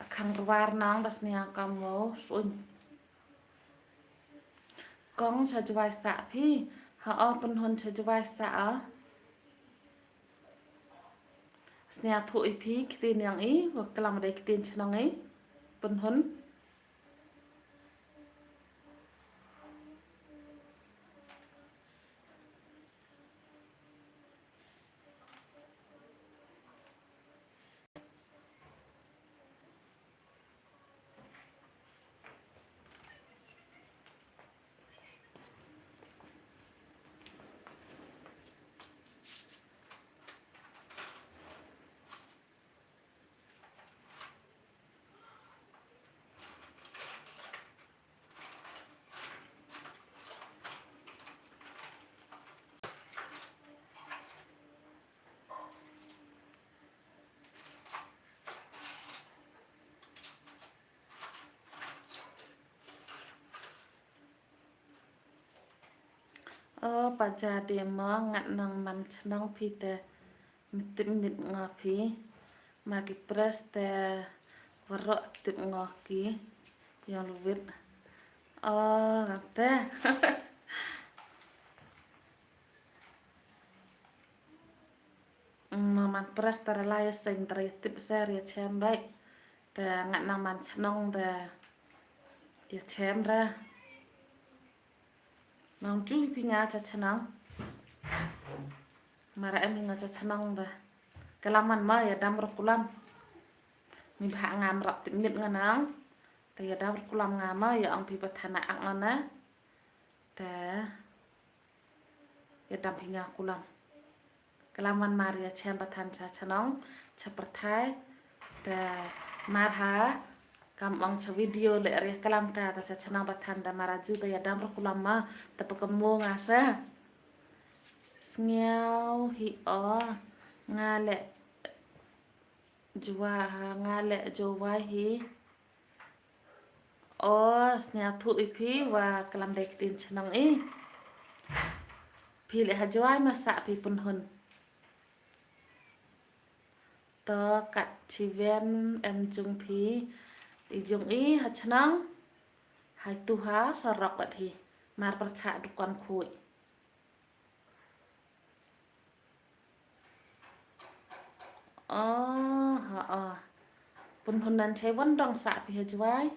Khang rwar nang das nia kam wo sun. Kong cha jwai sa phi. Ha o pynhun cha jwai sa a. Snia thu i phi kitin yang i wa klam dei kitin chnong i. Pynhun. O pa ja de mo ngat nang man chnong phi te. Mit tip mit ngo phi. Ma ki press te warok tip ngo ki. Yong luwit. O gam te. Maman press tara lai seng tara ya tip ser ya chem bai. Te ngat nang man chnong te ya chem ra. Nang ju hi phi nga cha chnong. Mara em hi nga cha chnong te. Kalaman ma ya dam rok kulam. Ni bha ngam rap tip mit nga nang. Te ya dam rok kulam nga ma ya ong phi pathana ak nga na. Te ya dam phi nga kulam. Kalaman mar ya chem pathan cha chnong cha pyrthai. Te mar ha kam ong cha video le re kalam ka ta cha chnong pathan da mara ju te ya dam rok kulam ma te pa kamo nga sa. Sngiaw hi o nga le jwa ha nga le jwa hi. O snia thu i phi wa klam dei ktin chnong i. Phi le ha jwai ma sa phi pynhun. To kat chiven em jung phi. I jung i ha chnong. Hai tu ha sarok kat hi. Mar percha dukan khui. Oh, ha, oh. Pynhun nan chai wan dong sa phi ha jwai.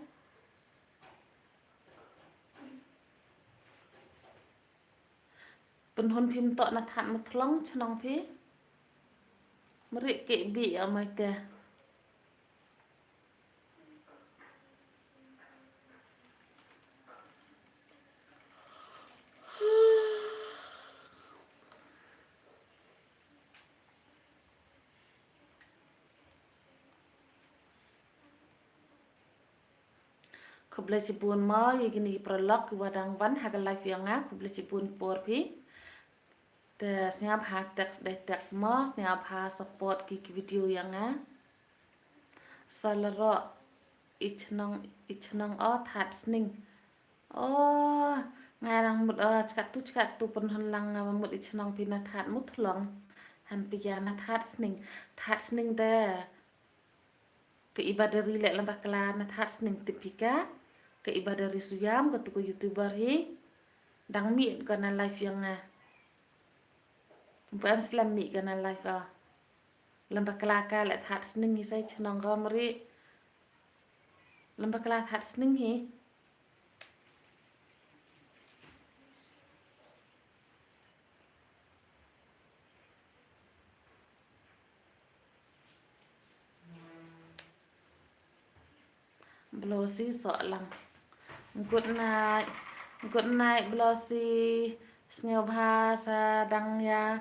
Pynhun phim tok na that muthlong chnong phi. Mrik ke bi amai te. Khublei shibun mo ïa kine ki paralok ki wa dang wan ha ka live ïa nga, khublei shibun por phi. Te sngap ha text dei text mo, sngap ha support ki ki video ïa nga. Sa la ro i chnong i chnong o that sning. Oh, nga rang mut, oh, chkat tu chkat tu pynhun lang nga mut i chnong phi na that mut long. Anpia na Thad Sning. Thad Sning te. Ka Ibadari leh lem bakla na Thad Sning tip phi ka. Ka Ibadari Suyam, katu ka YouTuber hi. Dang mih ka na live yong nga. Ba em slem mih ka na live a. Lem bakla ka leh Thad Sning hi sa i chnong ka mari. Lem bakla Thad Sning hi. Blosi Sohlang. Good night. Good night, Blosi. Sngewbha sa dang ïa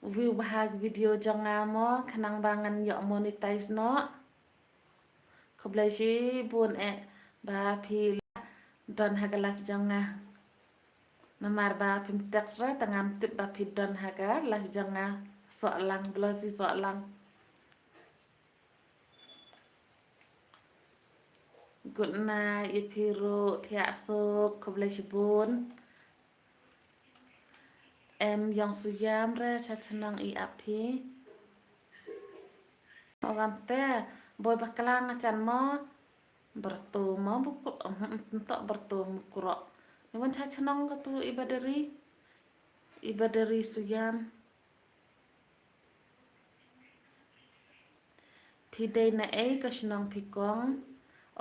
view bha video jong nga mo, khnang ba ngan ïoh monetize noh. Khublei shibun eh ba phi la don ha ka live jong nga. Namar ba phim text re, te ngam tip ba phi don ha ka live jong nga. Sohlang, Blosi Sohlang. Good night, ïa phi ruh, thiah suk, khublei shibun. Em Yong Suyam re, sha chnong i ap phi. O ngam te, boi bakla nga chan mo. Berto mo buku, em, em, em, tok berto mo kuro. Ni wan sha chnong katu Ibadari. Ibadari Suyam. Phi dei na ei ka shnong phi kong?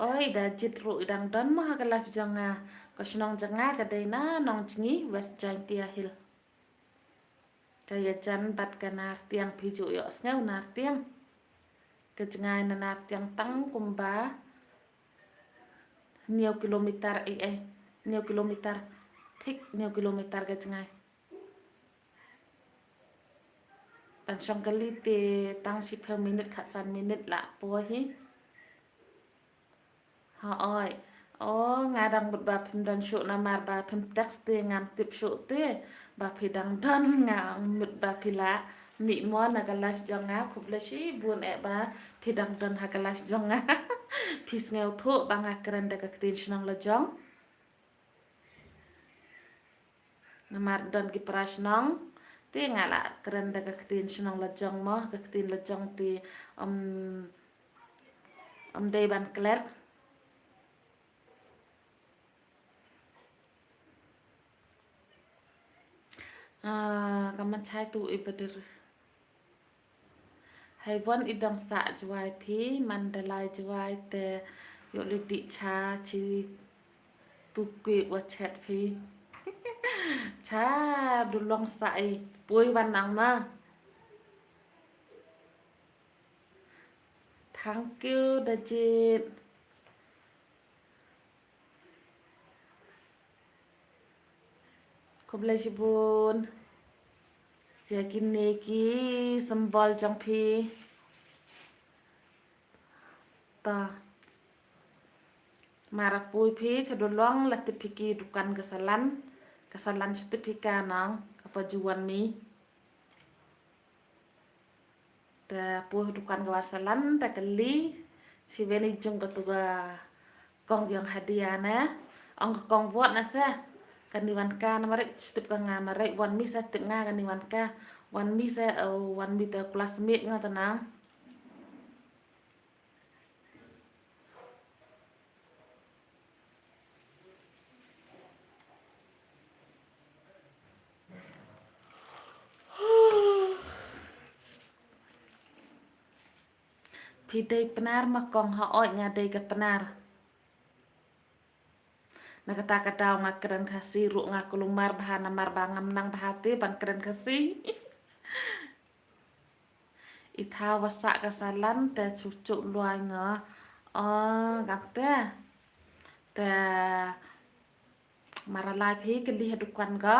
Oi, da jied ruh i dang don mo ha ka live jong nga. Ka shnong jong nga ka dei na Nongjngi, West Jaintia Hills. Ka ïajan bad ka Nartiang, phi ju ïohsngew Nartiang. Ka jngai na Nartiang tang kumba hynñiew kilometer, eh, eh, hynñiew kilometer. Thik hynñiew kilometer ka jngai. Tang shong kali te tang shiphew minit, khatsan minit la poi hi. Hooid. O, nga dang mut ba phim don shuh namar ba phim text te ngam tip shuh te ba phi dang don, nga mut ba phi la mih mo na ka live jong nga. Khublei shibun eh ba phi dang don ha ka live jong nga. Phi sngewthuh ba nga kren da ka ktien shnong la jong. Namar don ki para shnong te nga la kren da ka ktien shnong la jong mo, ka ktien la jong te, um, um dei ban klet. Ah, ka man chai tu i badir. Hei wan i dong sah Jowai phi, Mandalay Jowai te ïoh leit dih cha chi tu kwi wa chet phi. Cha du long sah i pui wan nang ma. Thank you, Dajit. Khublei shibun. Ïa kine ki symbol jong phi. Ta. Mara pui phi, cha du long la tip phi ki dukan ka salan. Ka salan shu tip phi ka nang, ka pa juwan mi. Te poi dukan ka war salan, te kylli, shi wen i jong katu ka kong yong hadia ne. Ong ka kong vot na se, kani wan ka na marik, shu tip ka nga marik, wan mi se tip nga kani wan ka, wan mi se, oh, wan mi te classmate nga te nang. Phi dei Pnar ma kong? Hooid nga dei ka Pnar. Na kata ka daw nga kren Khasi ruh nga kulmar bha namar ba ngam nang bha te ban kren Khasi. I thaw wa sah ka salan te chuh chuh luai nga. O, gam te. Te mara lai phi kylli ha dukan ka.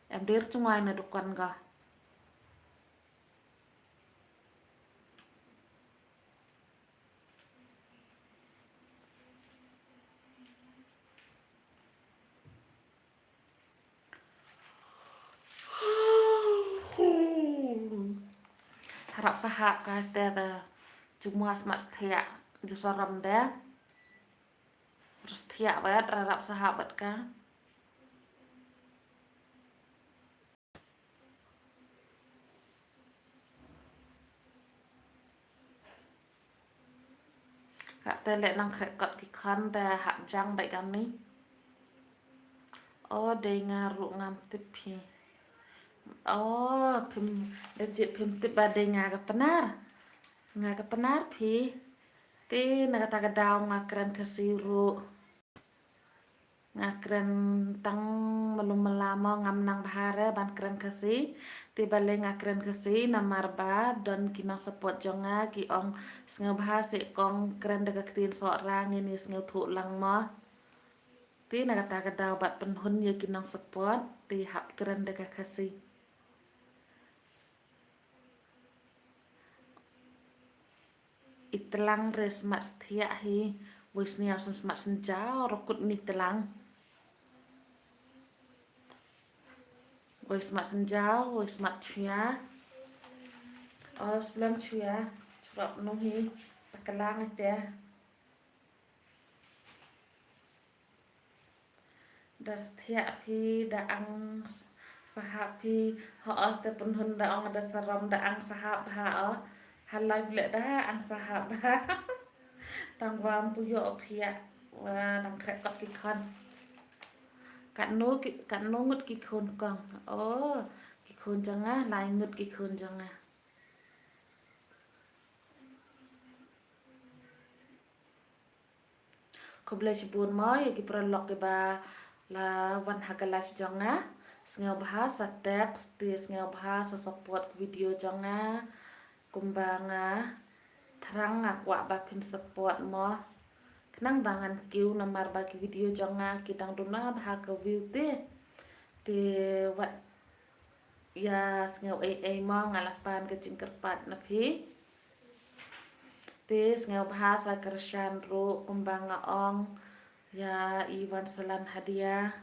Em dir chungai na dukan ka. Harap sahap ka te da jumwa smat sthia ju saram de. Terus sthia wet, harap sahap wet ka. Ka te leh nang khreh kot ki khon te hap jang bad kane. O, dei nga ruh ngam tip phi. O, phim, da jied phim tip ba dei nga ka Pnar. Nga ka Pnar phi. Te na kata ka daw nga kren Khasi ruh. Nga kren tang malu mala mo, ngam nang bha re ban kren Khasi. Te balei nga kren Khasi, namar ba don ki nong support jong nga ki ong sngewbha seh kong kren da ka ktien Sohra, ngin ïa sngewthuh lang mo. Te na kata ka daw bad pynhun ïa ki nong support, te hap kren da ka Khasi. I tlang re smat thiah hi, wei sniaw smat snjaw, rokut ni tlang. Wei smat snjaw, wei smat chuya. O, slem chuya, churap nung hi, paklang ite. Da thiah phi, da ang s-, sahap phi, ho os te pynhun da ong da sarom da ang sahap bha o. Ha live leh da ang sahap bha. Tang wam pu ïoh thiah, wa dang khreh kot ki khon. Katno ki, katno ngut ki khun kong. O, ki khun jong nga, lai ngut ki khun jong nga. Khublei shibun mo ïa ki paralok kiba la wan ha ka live jong nga. Sngewbha sa text, te sngewbha sa support ka video jong nga. Kumba nga thrang nga kwah ba phin support mo. Khnang ba ngan kiew namar ba ki video jong nga ki dang duna bha ka view te. Te wat ïa sngew ei ei mo, nga la pan ka jingkyrpad na phi. Te sngewbha sa kyrshan ruh kumba nga ong ïa i Wansalan Hadia.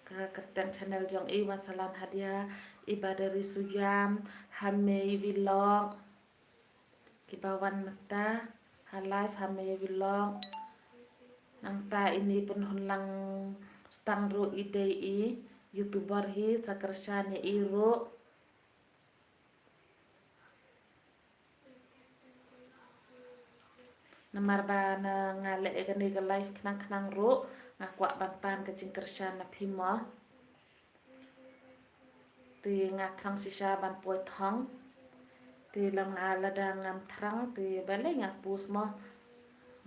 Ka kyrteng channel jong i Wansalan Hadia, i Badari Suyam, Hamei Vlog. Kiba wan mynta ha live, Hamei Vlog. Nangta ine pynhun lang stang ruh i dei i YouTuber hi, sa kyrshan ïa i ruh. Namar ba na nga leh ïa kane ka live khnang khnang ruh nga kwah ban pan ka jingkyrshan na phi mo. Te nga thrang shisha ban poi thong. Te lada nga, lada ngam thrang te balei nga post mo.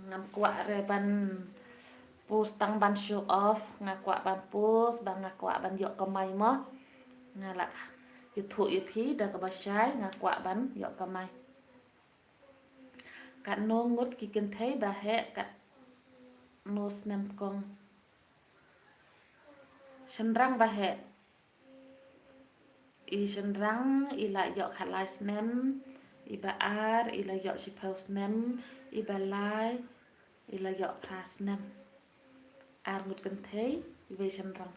Ngam kwah re ban post tang ban show off, nga kwah ban post ba nga kwah ban ïoh kamai mo. Nga lah ïathuh ïa phi da kaba shai, nga kwah ban ïoh kamai. Katno ngut ki kynthei ba heh, katno snem kong. Shynrang ba heh. I shynrang i la ïoh khatlai snem, iba ar i la ïoh shiphew snem, iba lai i la ïoh phra snem. Ar ngut kynthei, iwei shynrang.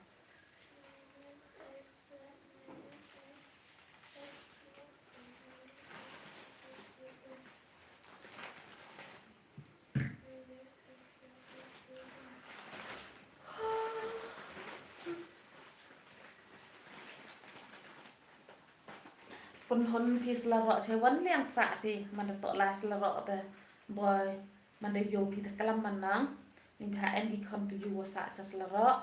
Pynhun phi sla roh, che wan liang sah phi, man da toh la sla roh te boi, man da ïoh phi te klam man nang, ni bha em ki khon ki ïoh sah cha sla roh.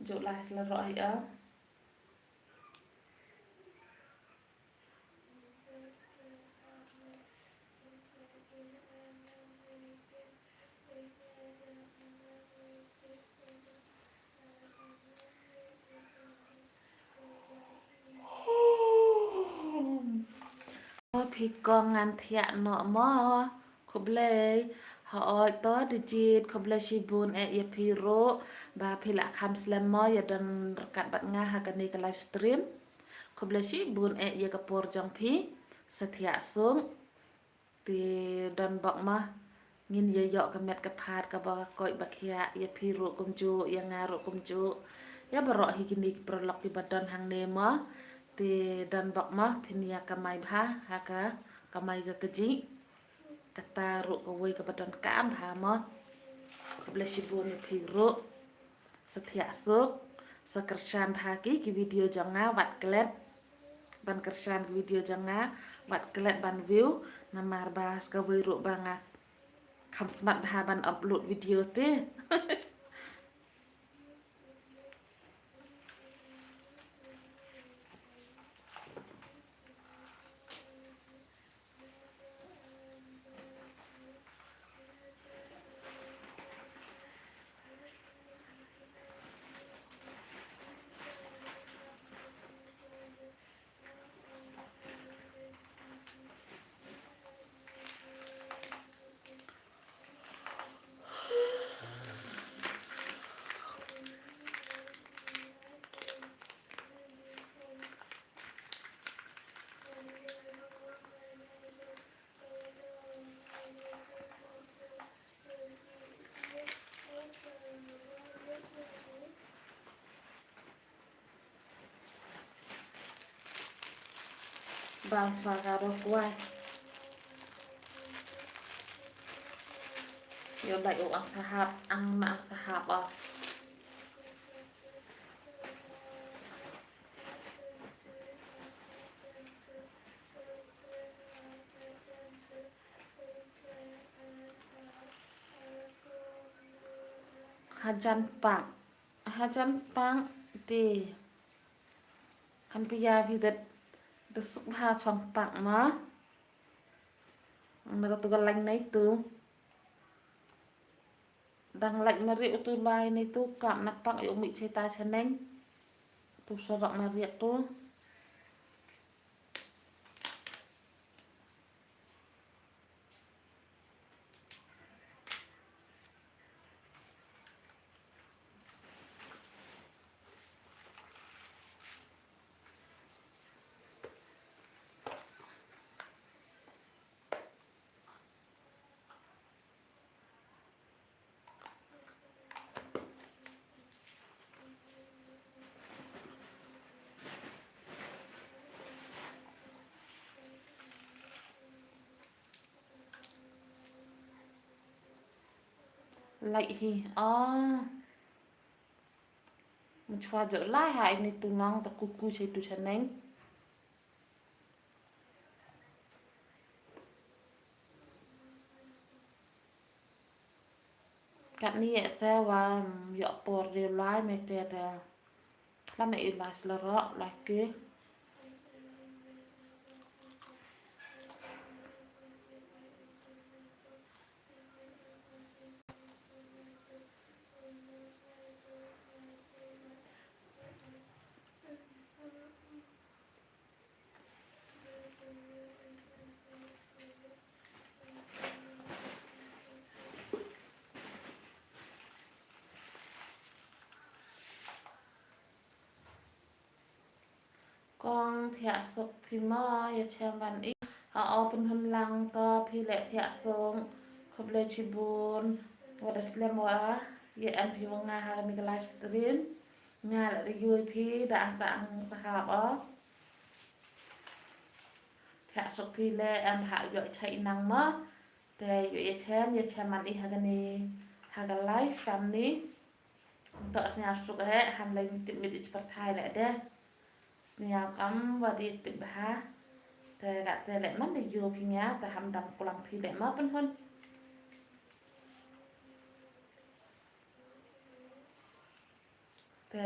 Ju lai sla roh hi a. Phi kong ngan thiah noh mo. Khublei. Hooid to Dijit, khublei shibun eh ïa phi ruh ba phi la kham slem mo ïa don ryngkat bad nga ha kane ka live stream. Khublei shibun eh ïa ka por jong phi. Sa thiah suk. Te don bok mo. Ngin ïa ïoh ka met ka phad kaba koit ba khiah, ïa phi ruh kumjuh, ïa nga ruh kumjuh. Ïa baroh hi kine ki paralok kiba don hangne mo. Te don bok mo, phin ïa kamai bha ha ka kamai ka kajih. Kata ruh kawei kaba donkam bha mo. Khublei shibun ïa phi ruh. Sa thiah suk, sa kyrshan bha ki, ki video jong nga wat klet. ban kyrshan video jong nga, wat klet ban view, namar ba sa kawei ruh ba nga kham smat bha ban upload video te. Bang swa ka ro kwai. Ïoh lai u ang sahap, ang ma ang sahap ah. Hajan pak. Hajan pak te. Kan pia phi dat da suk ha chong pak ma. Nara tu ka lain nai tu. Dang lain mari utu lai nai tu kap na pak ïoh mih cheta chaneng. Tu sorok mari tu. Lai hi. Ah. Mchwa jo lai ha ini tunang ta kuku che tu chaneng. Katni ïa se wa, mm, ïa por de lai me te de. Khlem ïa la slorok la ke. Kong thiah suk phi mo, ïa chem ban i. Ha o pynhun lang to phi leh thiah suk. Khublei chibun. Wat da slem wa. Ïa em phi wa nga ha kani ka live stream. Nga la ri yui phi da ang sa ang sahap o. Thiah suk phi leh em ha ïoh chai nang mo. Te ïoh ïa chem, ïa chem man i ha kani ha ka live kam ni. To sñiaw suk he, han lei mit mit i pyrthai leh de. Sñiaw kam wa di tip bha. Te ka te leh man de ïoh phi nga, te ham dam kulam phi leh ma pynhun. Te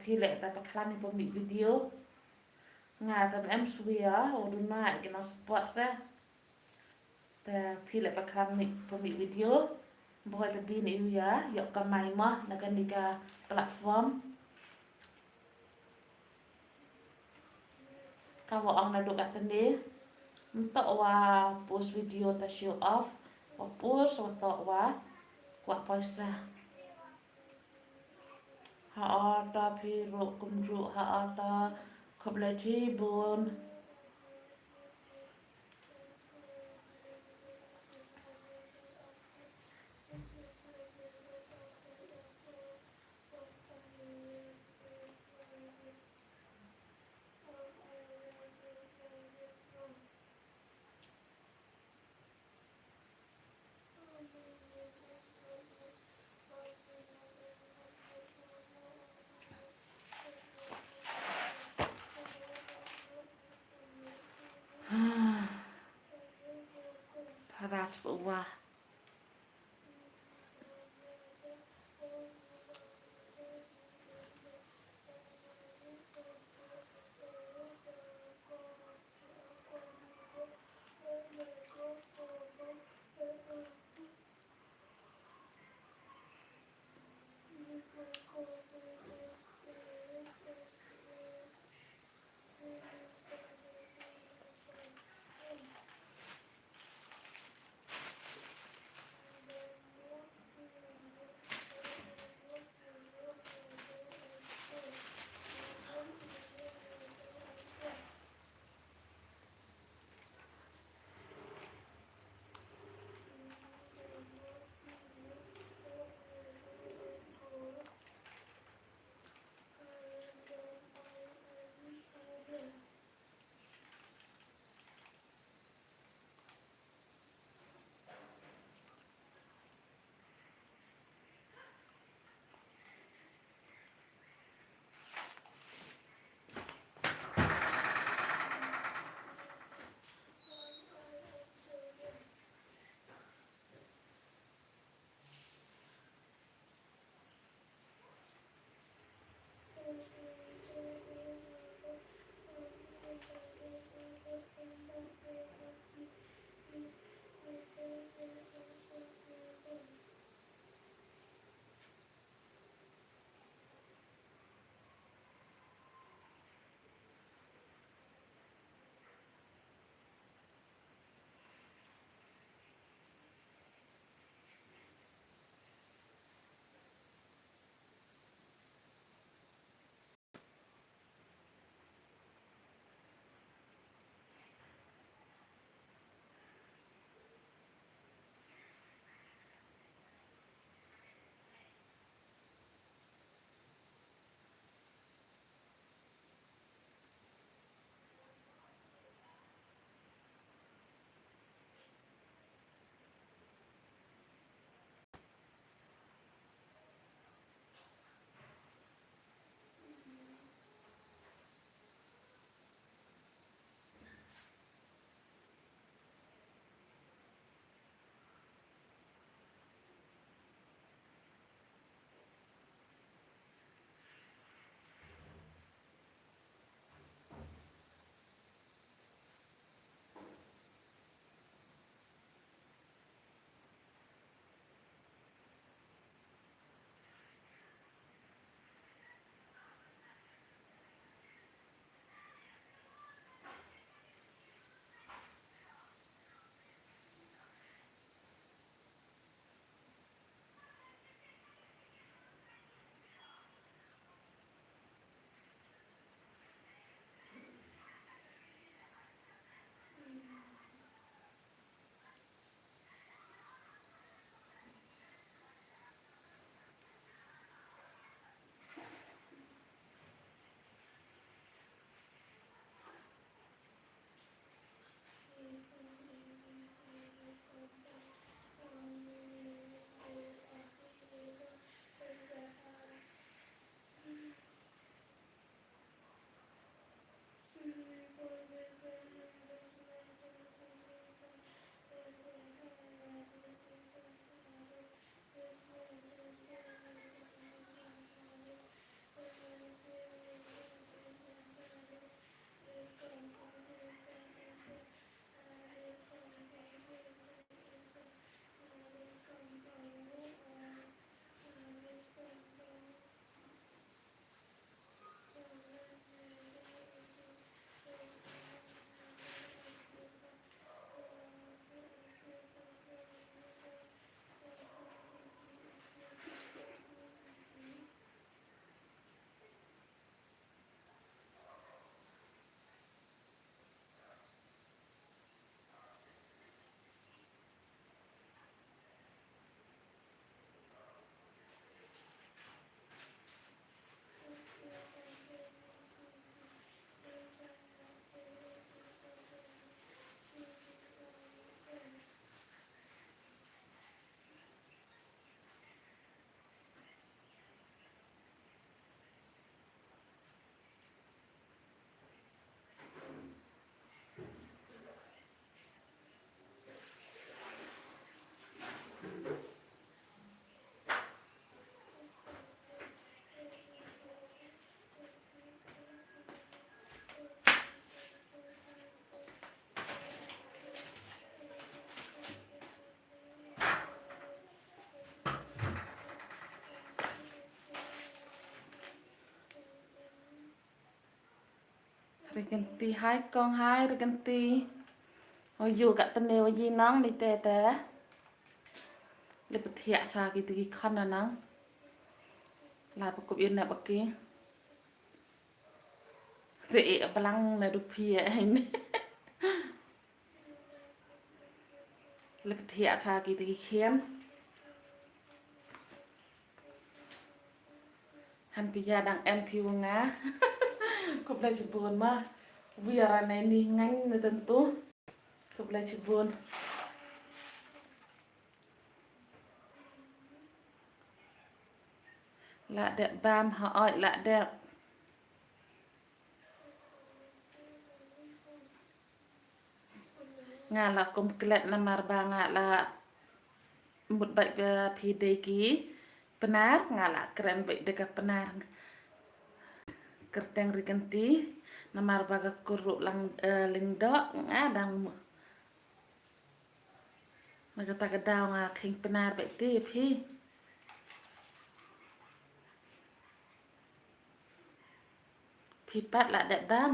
phi leh ta pakhlan ni pynmih video. Nga tam em swia, u duna ki nang support sa. Te phi leh pakhlan ni pynmih video. Bohoi te bin i wia, ïoh kamai ma, na kani ka platform. Ka wa ong na duk atene. Ntok wa post video ta show off. Wa post wa tok wa kwah poisa. Ha ata phi ruh kumjuh ha ata khublei chibun. Rat wa. Ri Kynti hai kong hai, Ri Kynti. O yu ka tene wa yi nang ni te te. Le pathiah cha ki ti ki khon na nang. La pakup yu na baki. Se e blang na du phi e ni. Le pathiah cha ki ti ki khian. Han phi ïa dang em phi u nga. Khublei chibun ma. Wi ara nei ni ngan ne tentu. Khublei chibun. La dep bam ha oi la dep. Nga la kum klet namar ba nga la mut bait ba phi dei ki Pnar, nga la kren bait dei ka Pnar. Kyrteng Ri Kynti namar ba ka kur ruh lang, eh, lyngdoh nga dang mu-, na kata ka daw nga kheiñ Pnar bait te phi. Phi pat la dep bam.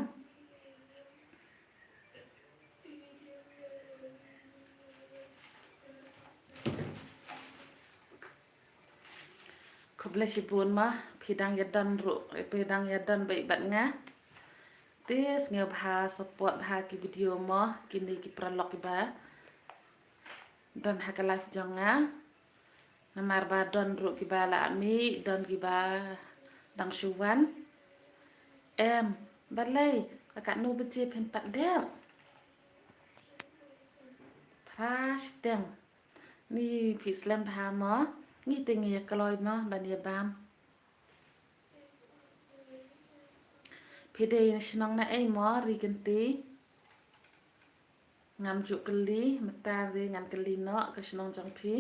Khublei shibun ma, phi dang ïa don ruh, phi dang ïa don bad, bad nga. Te sngewbha support bha ki video mo, kine ki paralok kiba don ha ka live jong nga. Namar ba don ruh kiba la mih, don kiba dang shu wan. Em, balei, la katno baje phin pat dep? Phra shiteng. Ni phi slem bha mo, ngi te ngi ïa kloi mo ban ïa bam. Phi dei na shnong na ei mo, Ri Kynti? Ngam ju kylli, mynta te ngan kylli noh ka shnong jong phi.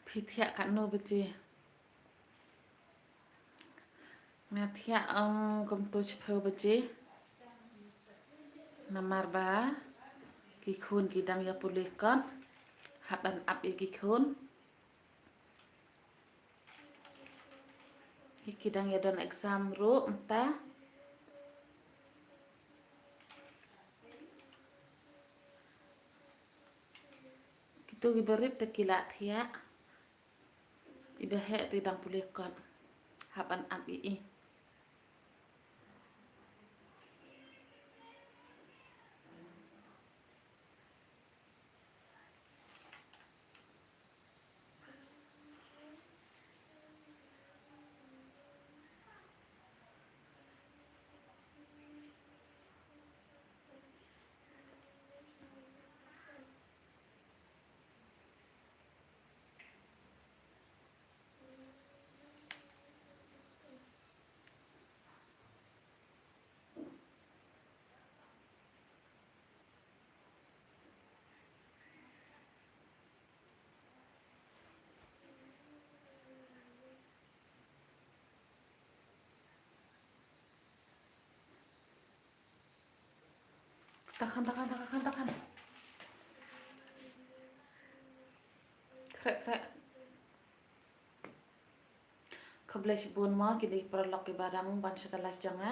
Phi thiah katno baje? Nga thiah, em, kumto shiphew baje. Namar ba ki khun ki dang ïa pule kot. Hap ban ap ïa ki khun. Ki dang ïa don exam ruh mynta. Kito kiba rit te ki la thiah. Kiba heh te dang pule kot. Hap ban ap ïa i. Takhan, takhan, takhan, takhan. Khreh, khreh. Khublei shibun mo, kine ki paralok kiba dang wan sha ka live jong nga.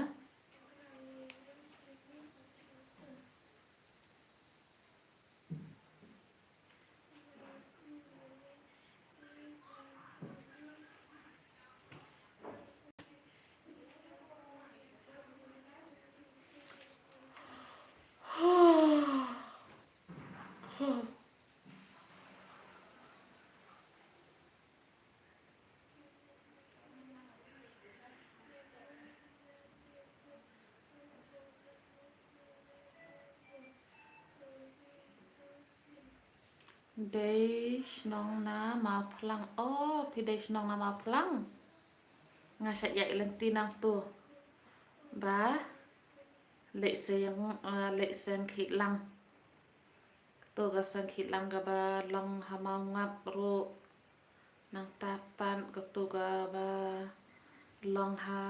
Dei shnong na Mawphlang. Oh, phi dei shnong na Mawphlang. Nga shait ïaid lynti nangtu. Ba leit seng, eh, leit seng khih lang. Katu ka seng khih lang kaba long ha Mawngap ruh. Nangta pat katu kaba long ha,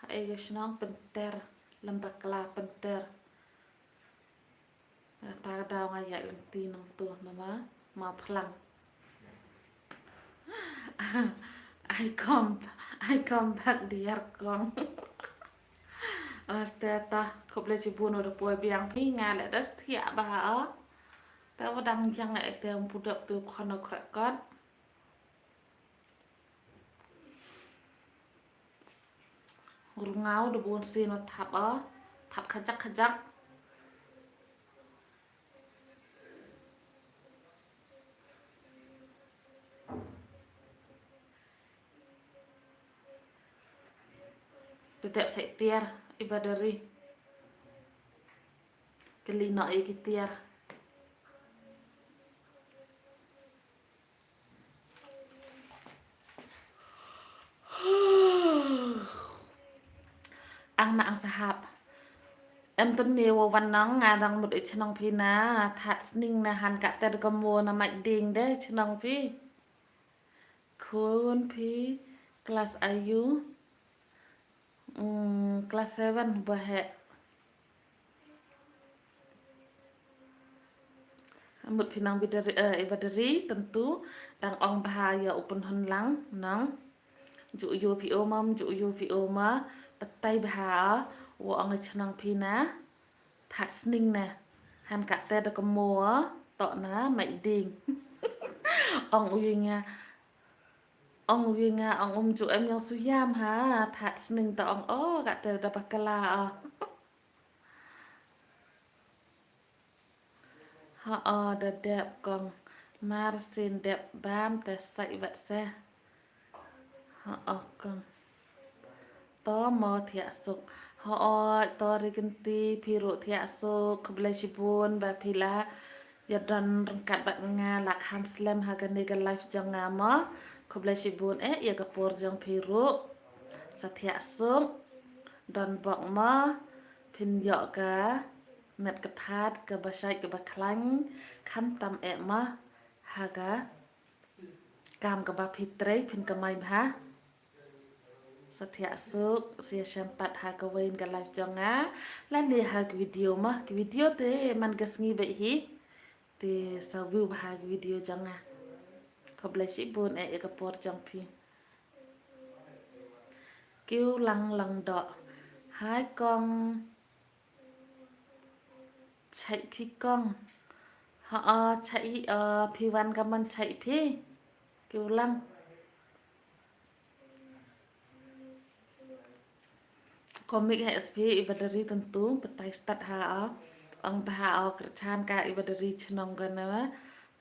eh, ka shnong Pynter, lem bakla Pynter. Kata ka daw nga ïaid lynti nangtu namar Mawphlang. I come, I come back dear kong. Aste ta, khublei shibun u da poi biang phi, nga leh da stia bha o. Te u dang ïang leh te um pudop tu khon u khrek kot. Rngau da bun sien u thap o, thap khajak khajak. Te dep sa tiar i ba deri. Kali noh i ki tiar. Ang ma ang sahap. Em tun ne wa wan nang nga dang mut i chnong phi na, that sning na han ka ter ka mo na mai ding de chnong phi. Khun phi class ayu? Mm, class seven ba he. Mut phi nang bidari, eh, i ba deri tentu dang ong bha ïa u pynhun lang nang. Ju yu phi o ma, ju yu phi o ma, batai bha wa ong i chnong phi na. That sning na. Han ka ter da ka mo to na mai ding. Ong u ïa nga. Ong u ïa nga, ong um ju em ïong suyam ha. That sning to ong o ka ter da bakla o. Ha o da dep kong. Mar sin dep bam te sai vat se. Ha o kong. To mo thiah suk. Hooid to ri kynti phi ruh thiah suk, khublei shibun ba phi la ïa don ryngkat bad nga la kham slem ha kane ka live jong nga mo. Khublei shibun eh ïa ka por jong phi ruh. Sa thiah suk. Don bok mo. Phin ïoh ka met ka phad kaba shait kaba khlaiñ. Kham tam eh mo. Ha ka kam kaba phi trei phin kamai bha. Sa thiah suk, sa ïashem pat ha kawei ka live jong nga. Lane ha ka video mo, ka video te man ka sngi beit hi. Te sa view bha ha ka video jong nga. Khublei shibun eh ïa ka por jong phi. Kiw lang lang doh. Hai kong. Chait phi kong. Ha o chait hi o, phi wan ka mon chait phi. Kiw lang. Komik ha S P i ba deri tentu batai stad ha o. Ong bha o kyrchan ka i ba deri chnong ka na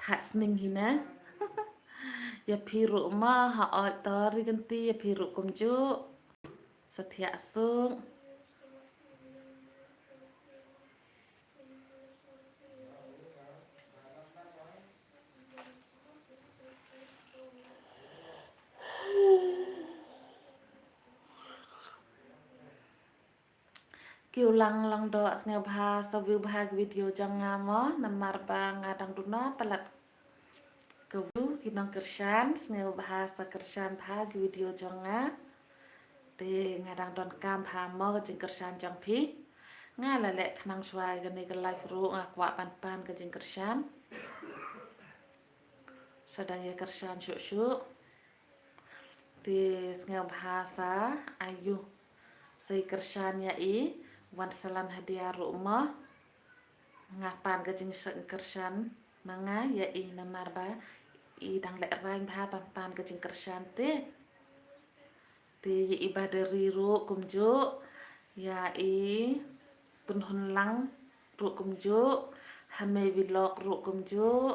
that sning hi na. Ïa phi ruh mo ha o to ri kynti ïa phi ruh kumjuh. Sa thiah suk. Kiw lang lang doh, sngewbha sa view bha ka video jong nga mo, namar ba nga dang duna palat ka view ki nongkyrshan, sngewbha sa kyrshan bha ka video jong nga. Te nga dang donkam bha mo ka jingkyrshan jong phi. Nga la leh khnang shuwa ïa kane ka live ruh nga kwah ban pan ka jingkyrshan. Sa dang ïa kyrshan shuh shuh. Te sngewbha sa ayu. Sa ïa kyrshan ïa i wan sa lan hadia ruh mo. Nga pan ka jingkyrshan ma nga ïa i namar ba i dang lehraiñ bha ban pan ka jingkyrshan te. Te ïa i ba deri ruh kumjuh, ïa i pynhun lang ruh kumjuh, ha me vlog ruh kumjuh.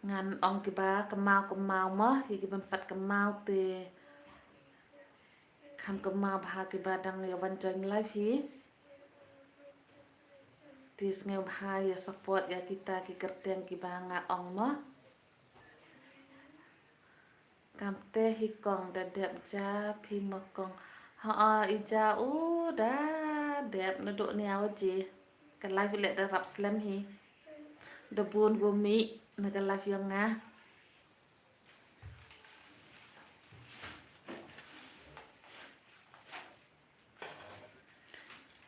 Ngan ong kiba kynmaw kynmaw mo, ïa kiba pat kynmaw te kham kynmaw bha kiba dang ïa wan join live hi. Te sngewbha ïa support ïa kita ki kyrteng kiba nga ong mo. Kamte hi kong, da dep ja phi ma kong? Ha, i ja u da dep, naduh nia waje. Ka live leh da rap slem hi. Da bun ko mih na ka live yong nga.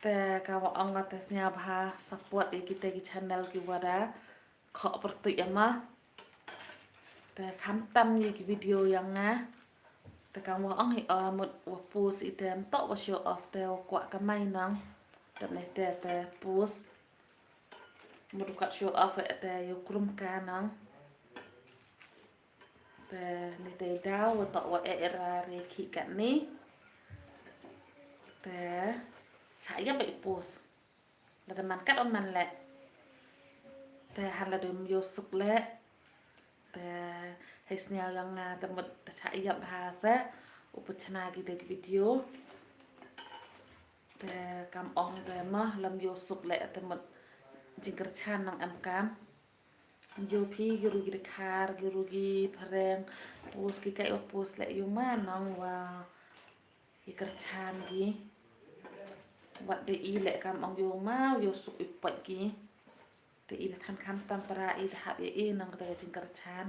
Te ka wa ong te sngewbha support ïa kita ki channel ki wa da khoh pyrtuit ïa ma. Te kham tam ïa ki video yong nga. Te kam wa ong hi, o mut wa post i te mto wa show off te wa kwah kamai nang. Te ne te te post. Mut ka show off te ïa krum ka nang. Te ni te daw wa to wa e ra re ki kat ni. Te cha ïa ba i post. Lada man kat ym man leh. Te han lada ym ïoh suk leh. Te hei sñiaw ïa nga te mut da chah ïap bha se u pynchna ki te ki video. Te kam ong te ma lada ym ïoh suk leh te mut jingkyrchan nang em kam. Ïoh phi ki ru ki dkhar ki ru ki phareng. Post ki kai wa post leh ïoh ma nang wa i kyrchan ki. Wat de i leh kam ong ïoh ma ïoh suk i pait ki. Te i than kham tam para i da hap ïa i nang kata ka jingkyrchan.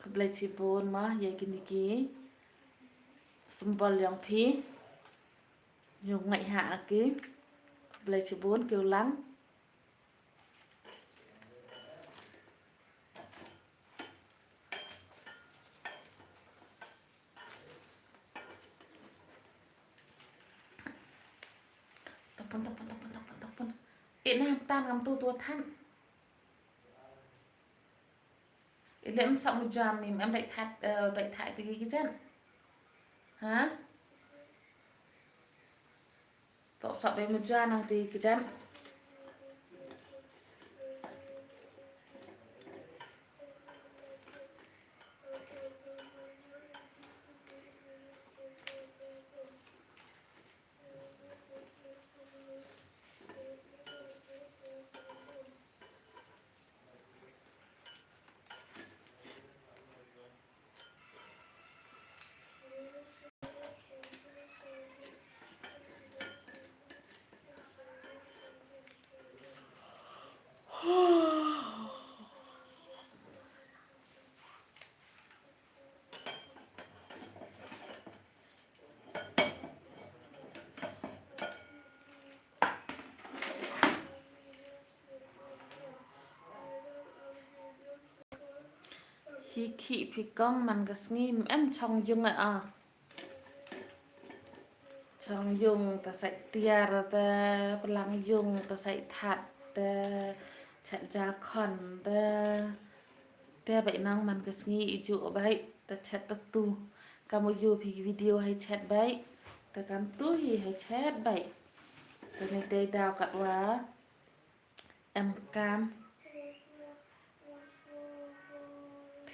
Khublei chibun ma ïa kini ki symbol yong phi. Ïoh ngai ha ki. Khublei chibun ki u lang. Tapun, tapun, tapun, tapun, tapun. Eh, nah, tan ngam tu tu than. Ile em sak mu jam ni, em dai that, eh, dai that ti ki jan. Ha? Tok sak dai mu jam nang ti ki jan. Hi khih phi kong man ka sngi em chong yung a. Chong yung ta sai tiar ta plang yung ta sai that ta chet ja khon ta. Te bai nang man ka sngi i ju bai ta chet ta tu. Kam u yu phi video hai chet bai. Ta kam tu hi hai chet bai. Ta ne te daw kat wa. Em kam.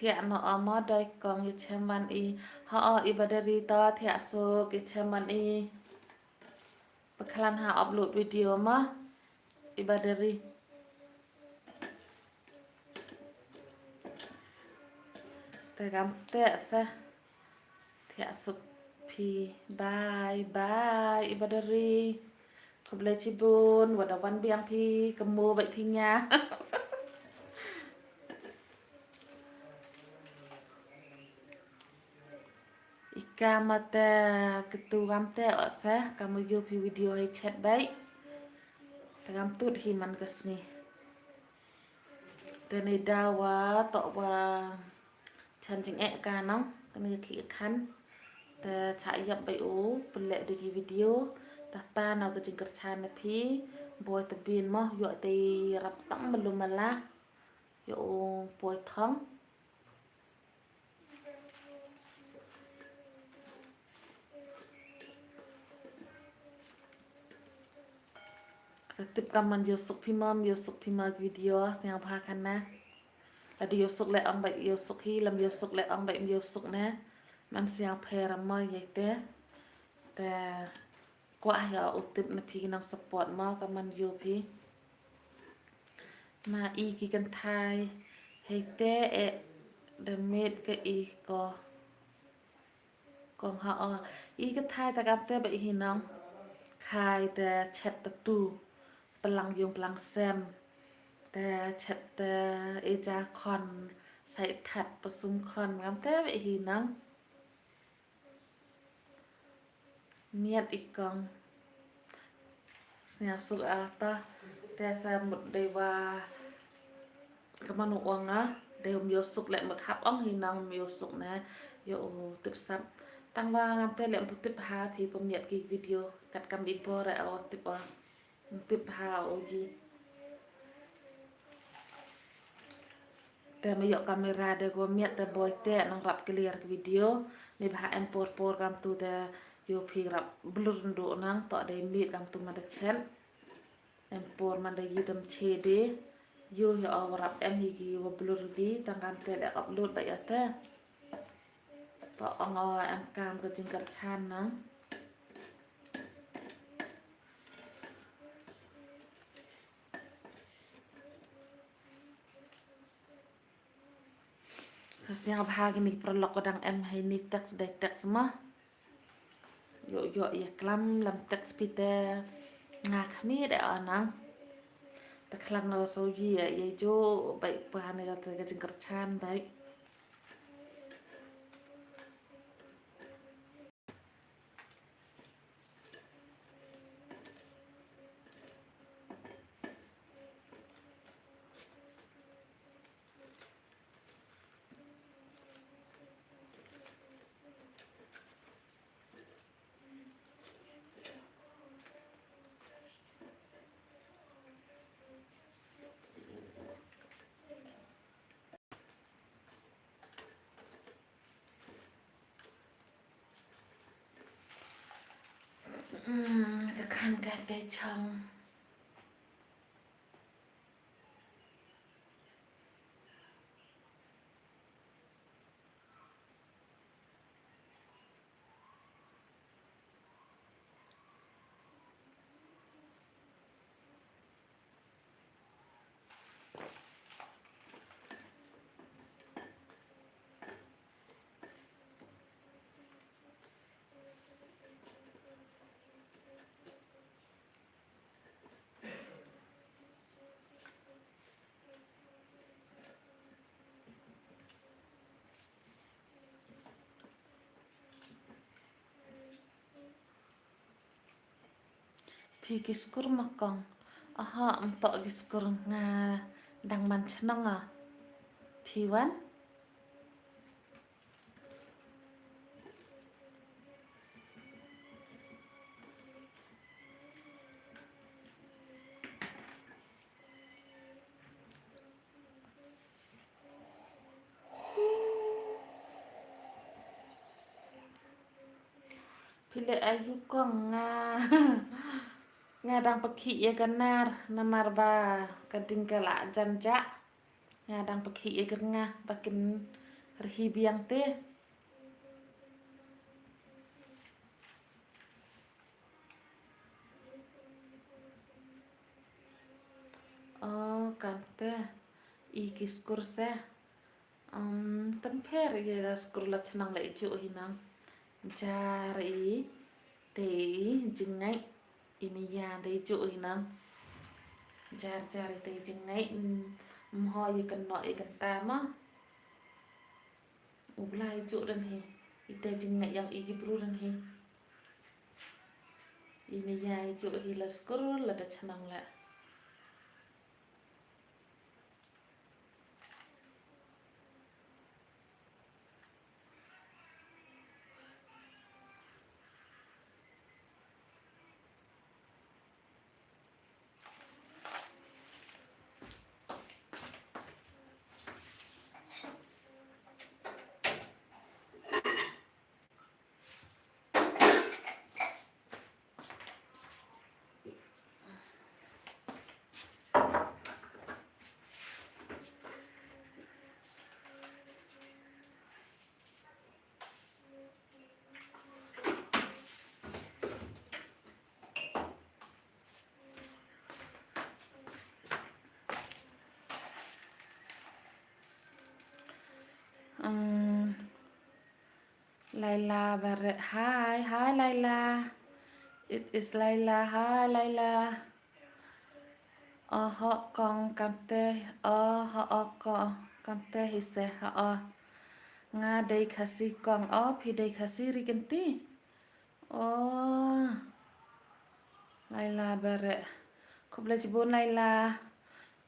Thiah no omo doi kong i cheman i. Ho o i badari to thiah suk i cheman i. Paklan ha upload video ma i badari. Te kam te sa. Thiah suk phi. Bye bye i badari. Khublei chibun wa da wan biang phi kamo bai phi nya. Ika mata ketu kam te o sa kam yu phi video hai chet bai. Te kam tut hi man ka sngi. Te ne daw wa to wa chan jing eh ka nong kani ki khan. Te cha yap bai u pele de ki video. Ta pa na ka jingkyrchan na phi boi te bin mo yo te rap tang malu mala yo u boi thong. Tip kam man yo suk phi mam yo suk phi ma video siang bha khan na. Adi yo suk le ang bai yo suk hi lam yo suk le ang bai yo suk na. Mam siang phe ram ma ye te. Te kwah ya u tip na phi nang support ma kam man yo phi. Ma i ki kan thai hei te e. Da miet ka i ko. Kong ha o. I ka thai ta kam te ba i hi nong. Khai te chet ta tu. Plang yung plang sem. Te chet te e ja khon. Sai that pasum khon kam te ba i hi nong. Miat i kong. Sñiaw suk a ta. Te sa mut dei wa. Ka man u ong a. Dei um yoh suk le mut hap ong hi nang um yoh suk na. Yoh u tip sap. Tang wa ngam te le um tip ha phi pum miat ki video. Kat kam i bor a o tip o. Tip ha o gi. Te ma yoh kamera de ko miat te boi te nang rap clear ki video. Ni bha em por por kam tu te yoh phi rap blur ndu nang to de miet kam tu ma de chen. Em por ma de yi dem che de. Yoh yoh aw rap em hi ki wa blur di tang kam te de upload ba ya te. To ong aw em kam ka jingkyrchan nang. Ka sñiaw bha kini ki paralok ko dang em hei ni text dei text ma. Yoh yoh ya klam lam text phi te nga khmih de o nang. Te khlan na so yi ya ya jo bai pa ne ka te ka jingkyrchan bai. Hmm, ka khan ka te chong. Phi ki skur ma kong. Aha, em to ki skur nga dang man chnong a. Phi wan? Phi leh aïu kong nga. Nga dang pyrkhih ïa ka nar namar ba ka ding ka la jan jah. Nga dang pyrkhih ïa ka nga ba kin rhi biang te. Oh, kam te. I ki skur se. Um, tam pher ïa la skur la chnong la i ju hi nang. Jar i te i jingngeit i mi ya te i ju hi nang. Jar jar i te i jingngeit, mm, mho i kan no i kan ta ma. U Blai ju ren hi. I te jingngeit yang i ki bru ren hi. I mi ya i ju hi la skur la da chnong la. Laila Barrett. Hi, hi Laila. It is Laila. Hi Laila. Oho kong kamte, oho oko kamte hi se ha o. Nga dei Khasi kong, o phi dei Khasi ri kynti. O. Laila Barrett. Khublei chibun Laila.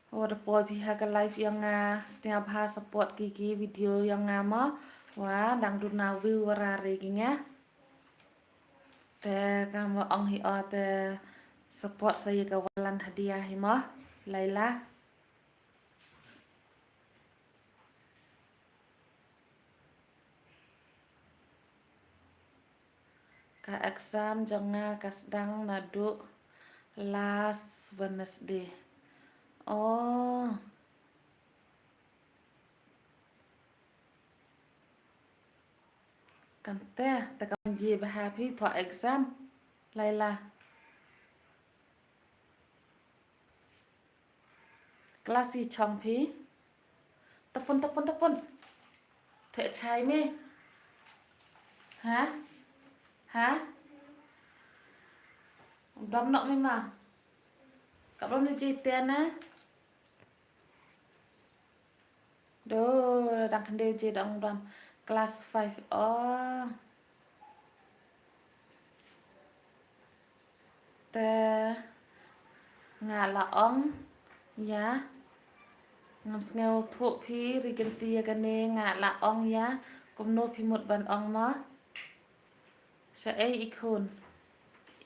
Wat da poi phi ha ka live ïong nga, sngewbha support ki ki video ïong nga mo. Wa dang duna view wa ra re ki nga. Te ka mo ong hi o te support sa ïa ka Walan Hadia hi mo. Laila. Ka exam jong nga ka sdang naduh last Wednesday. Oh. Kamte, te kam ye bha phi thoh exam. Laila. Class i chong phi. Tapun, tapun, tapun. Theh chai me. Ha? Ha? Dom nok me ma. Kap dom ni ji te na. Do, dang khyndew ji dang dom. Class five. Oh. Te nga la ong ïa, ngam sngewthuh phi ri kynti ïa kane, nga la ong ïa, kumno phi mut ban ong mo? Sha ei i khun?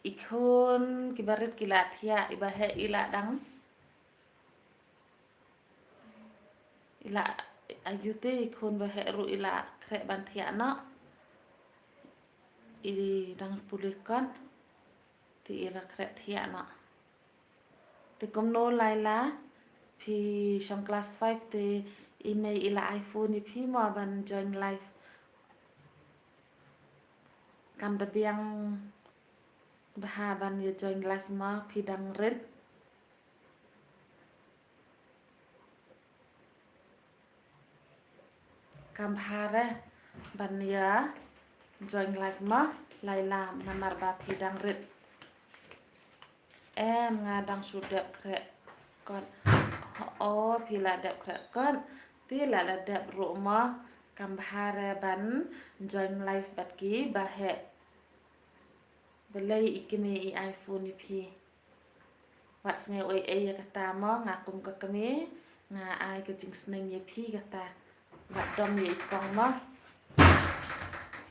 I khun ki barit ki la thiah, i ba heh i la dang. I la, ayu te i khun ba heh ruh i la khreh ban thiah noh. I dang pule kot. Te i la khreh thiah noh. Te kumno Laila, phi shong class five te i mei i la ai phone ïa phi mo ban join live. Kam da biang bha ban ïa join live mo phi dang rit. Kam bha re ban ïa join live mo Laila namar ba phi dang rit. Em nga dang shu dep khreh kot. O phi la dep khreh kot. Te la la dep ruh mo kam bha re ban join live bad ki ba heh. Balei i kmie i ai phone ïa phi. Wat sngew ei ei ïa kata mo, nga kum ka kmie nga ai ka jingsneng ïa phi kata. Wat dom ïa i kong mo.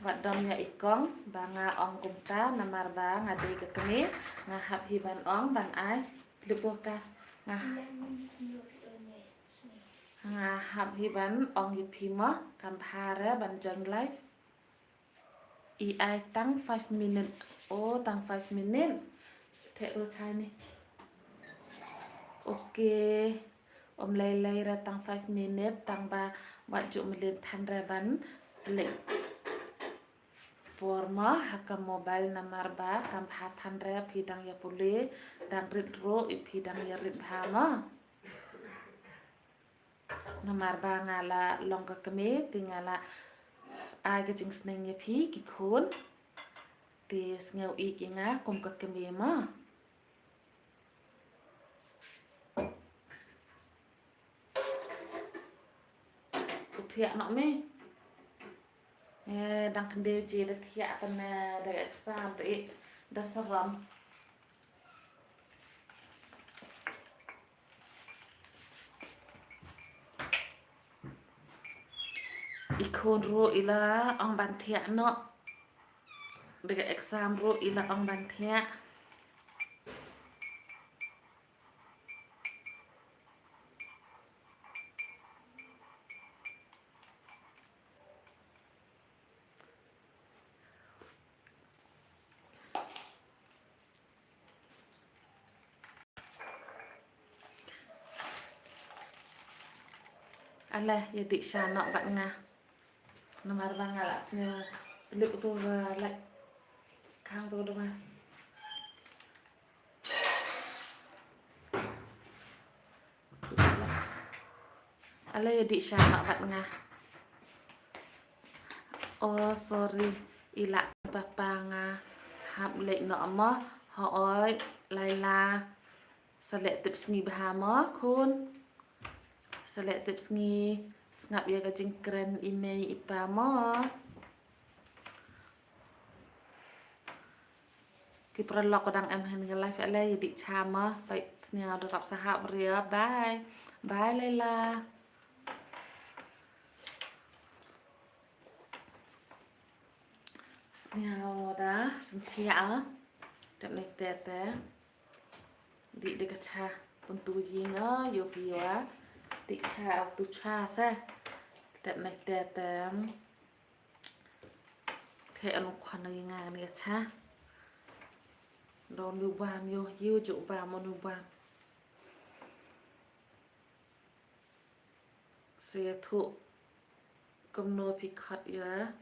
Wat dom ïa i kong ba nga ong kumta namar ba nga dei ka kmie, nga hap hi ban ong ban ai. Pli podcast nga, nga hap hi ban ong ïa phi mo, kam bha re ban join live. I ai tang five minute. Oh, tang five minute. Theh ro chai ni. Okay. Ym lei lei re tang five minute, tang ba wat ju mlien than re ban leh por mo ha ka mobile namar ba kam bha than re phi dang ïa pule, dang rit ruh i phi dang ïa rit bha mo. Namar ba nga la long ka kmie, te nga la ai ka jingsneng ïa phi ki khun. Te sngew ïeit ïa nga kum ka kmie mo. U thiah noh me. Eh, dang khyndew ji da thiah tang da exam te da saram. I khun ruh i la ong ban thiah noh. Da ka exam ruh i la ong ban thiah. Ale, ïa dih sha noh bad nga. Namar ba nga la sngew lip tu ba lait khang tu duma. Ale, ïa dih sha noh bad nga. Oh, sorry. I la papa nga hap leit noh mo. Hooid, Laila. Sa leh tip sngi bha mo, khun. Sa leh tip sngi, sngap ïa ka jingkren i mei i pa mo. Ki paralok, ko dang em ha kane ka live ïa lei, ïa dih cha mo, peit sniaw da rap sahap ria. Bye. Bye, Laila. Sniaw da, sngewthuh. Dep nai te te. Dih da ka cha, tun tu ïing a, ïoh ïoh. Dih cha, tu cha sa. Dep nai te te. Te anu khana ïing a ni ka cha. Don ïoh bam ïoh, ïoh ju bam anu bam. Sa ïathuh kumno phi khot ïa,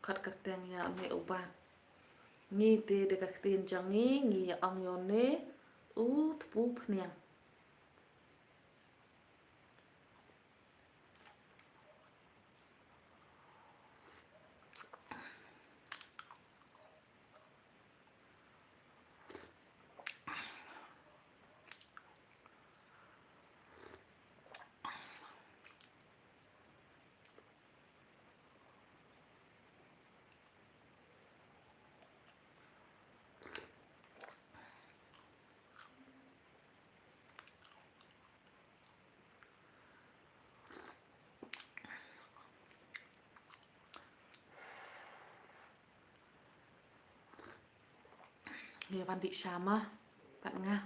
khot kyrteng ïa une u bam. Ngi te da ka ktien jong ngi, ngi ong ïa une u tpu phniang. Ïa wan dih sha ma bad nga.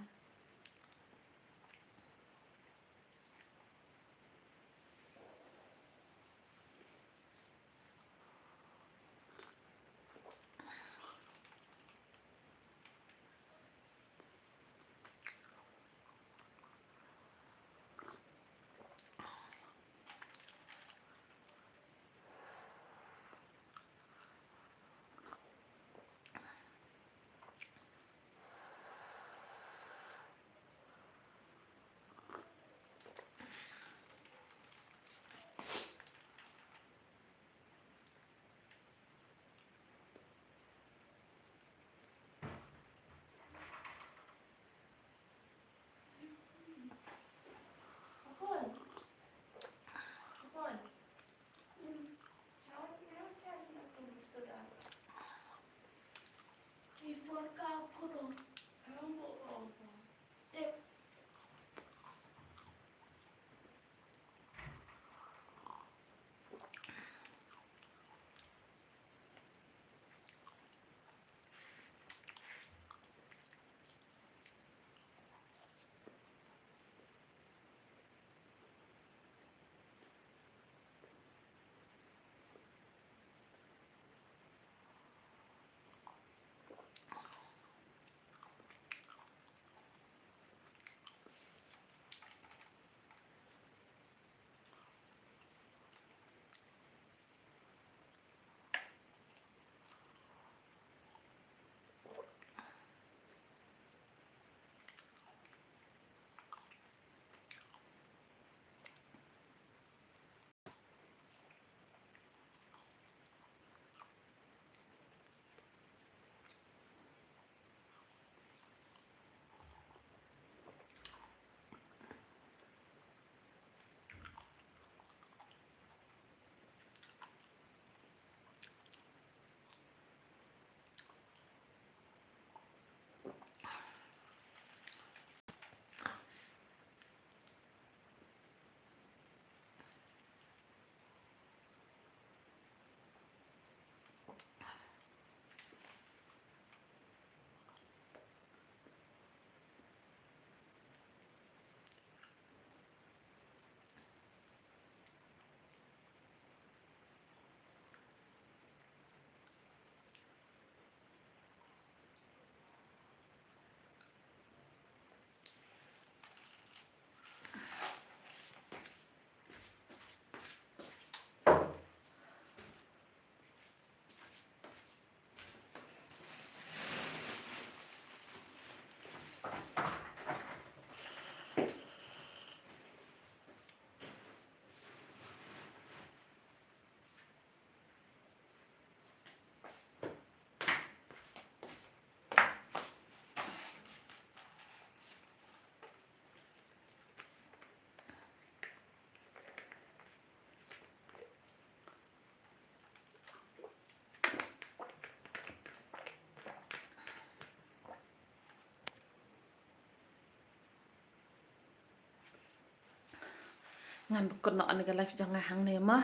Ngan pynkut noh ïa kane ka live jong nga hangne mo.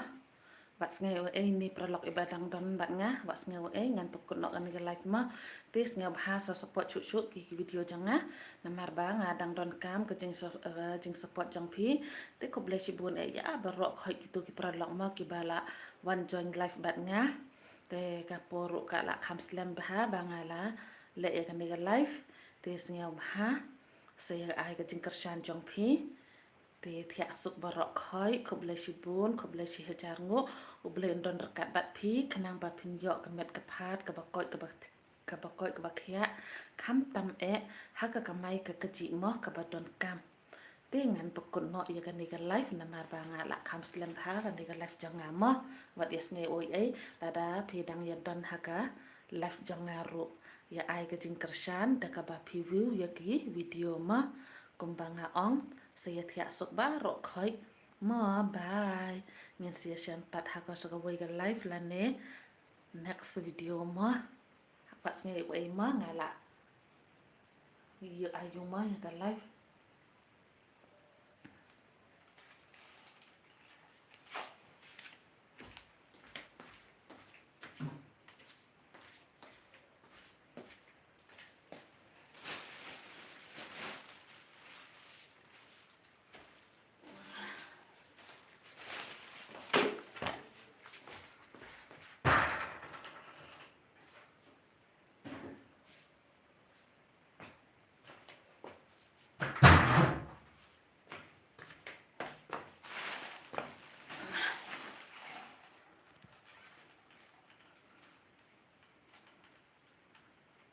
Wat sngew ei ei, ine i paralok iba dang don bad nga, wat sngew ei ei, ngan pynkut noh ïa kane ka live mo. Te sngewbha sa support shuh shuh ki video jong nga. Namar ba nga dang donkam ka jing, eh, jingsupport jong phi. Te khublei shibun ei ei ïa baroh khoit kito ki paralok mo kiba la wan join live bad nga. Te ka por ruh ka la kham slem bha ba nga la leh ïa kane ka live. Te sngewbha sa ïa ai ka jingkyrshan jong phi. Te thiah suk baroh khoit, khublei shibun, khublei shihajar nguh. U Blei un don ryngkat bad phi khnang ba phin ïoh ka met ka phad kaba koit kaba, kaba koit kaba khiah, khamtam eh ha ka kamai ka kajih mo kaba donkam. Te ngan pynkut noh ïa kane ka live namar ba nga la kham slem bha kane ka live jong nga mo. Wat ïa sngew ei ei, lada phi dang ïa don ha ka live jong nga ruh, ïa ai ka jingkyrshan da kaba phi view ïa ki video mo. Kumba nga ong, sa ïa thiah suk baroh khoit mo. Bye. Ngin sa ïashem pat ha ka sa kawei ka live lane next video mo. Wat sngew ei ei mo, nga la ïa ai ïa mo ïa ka live.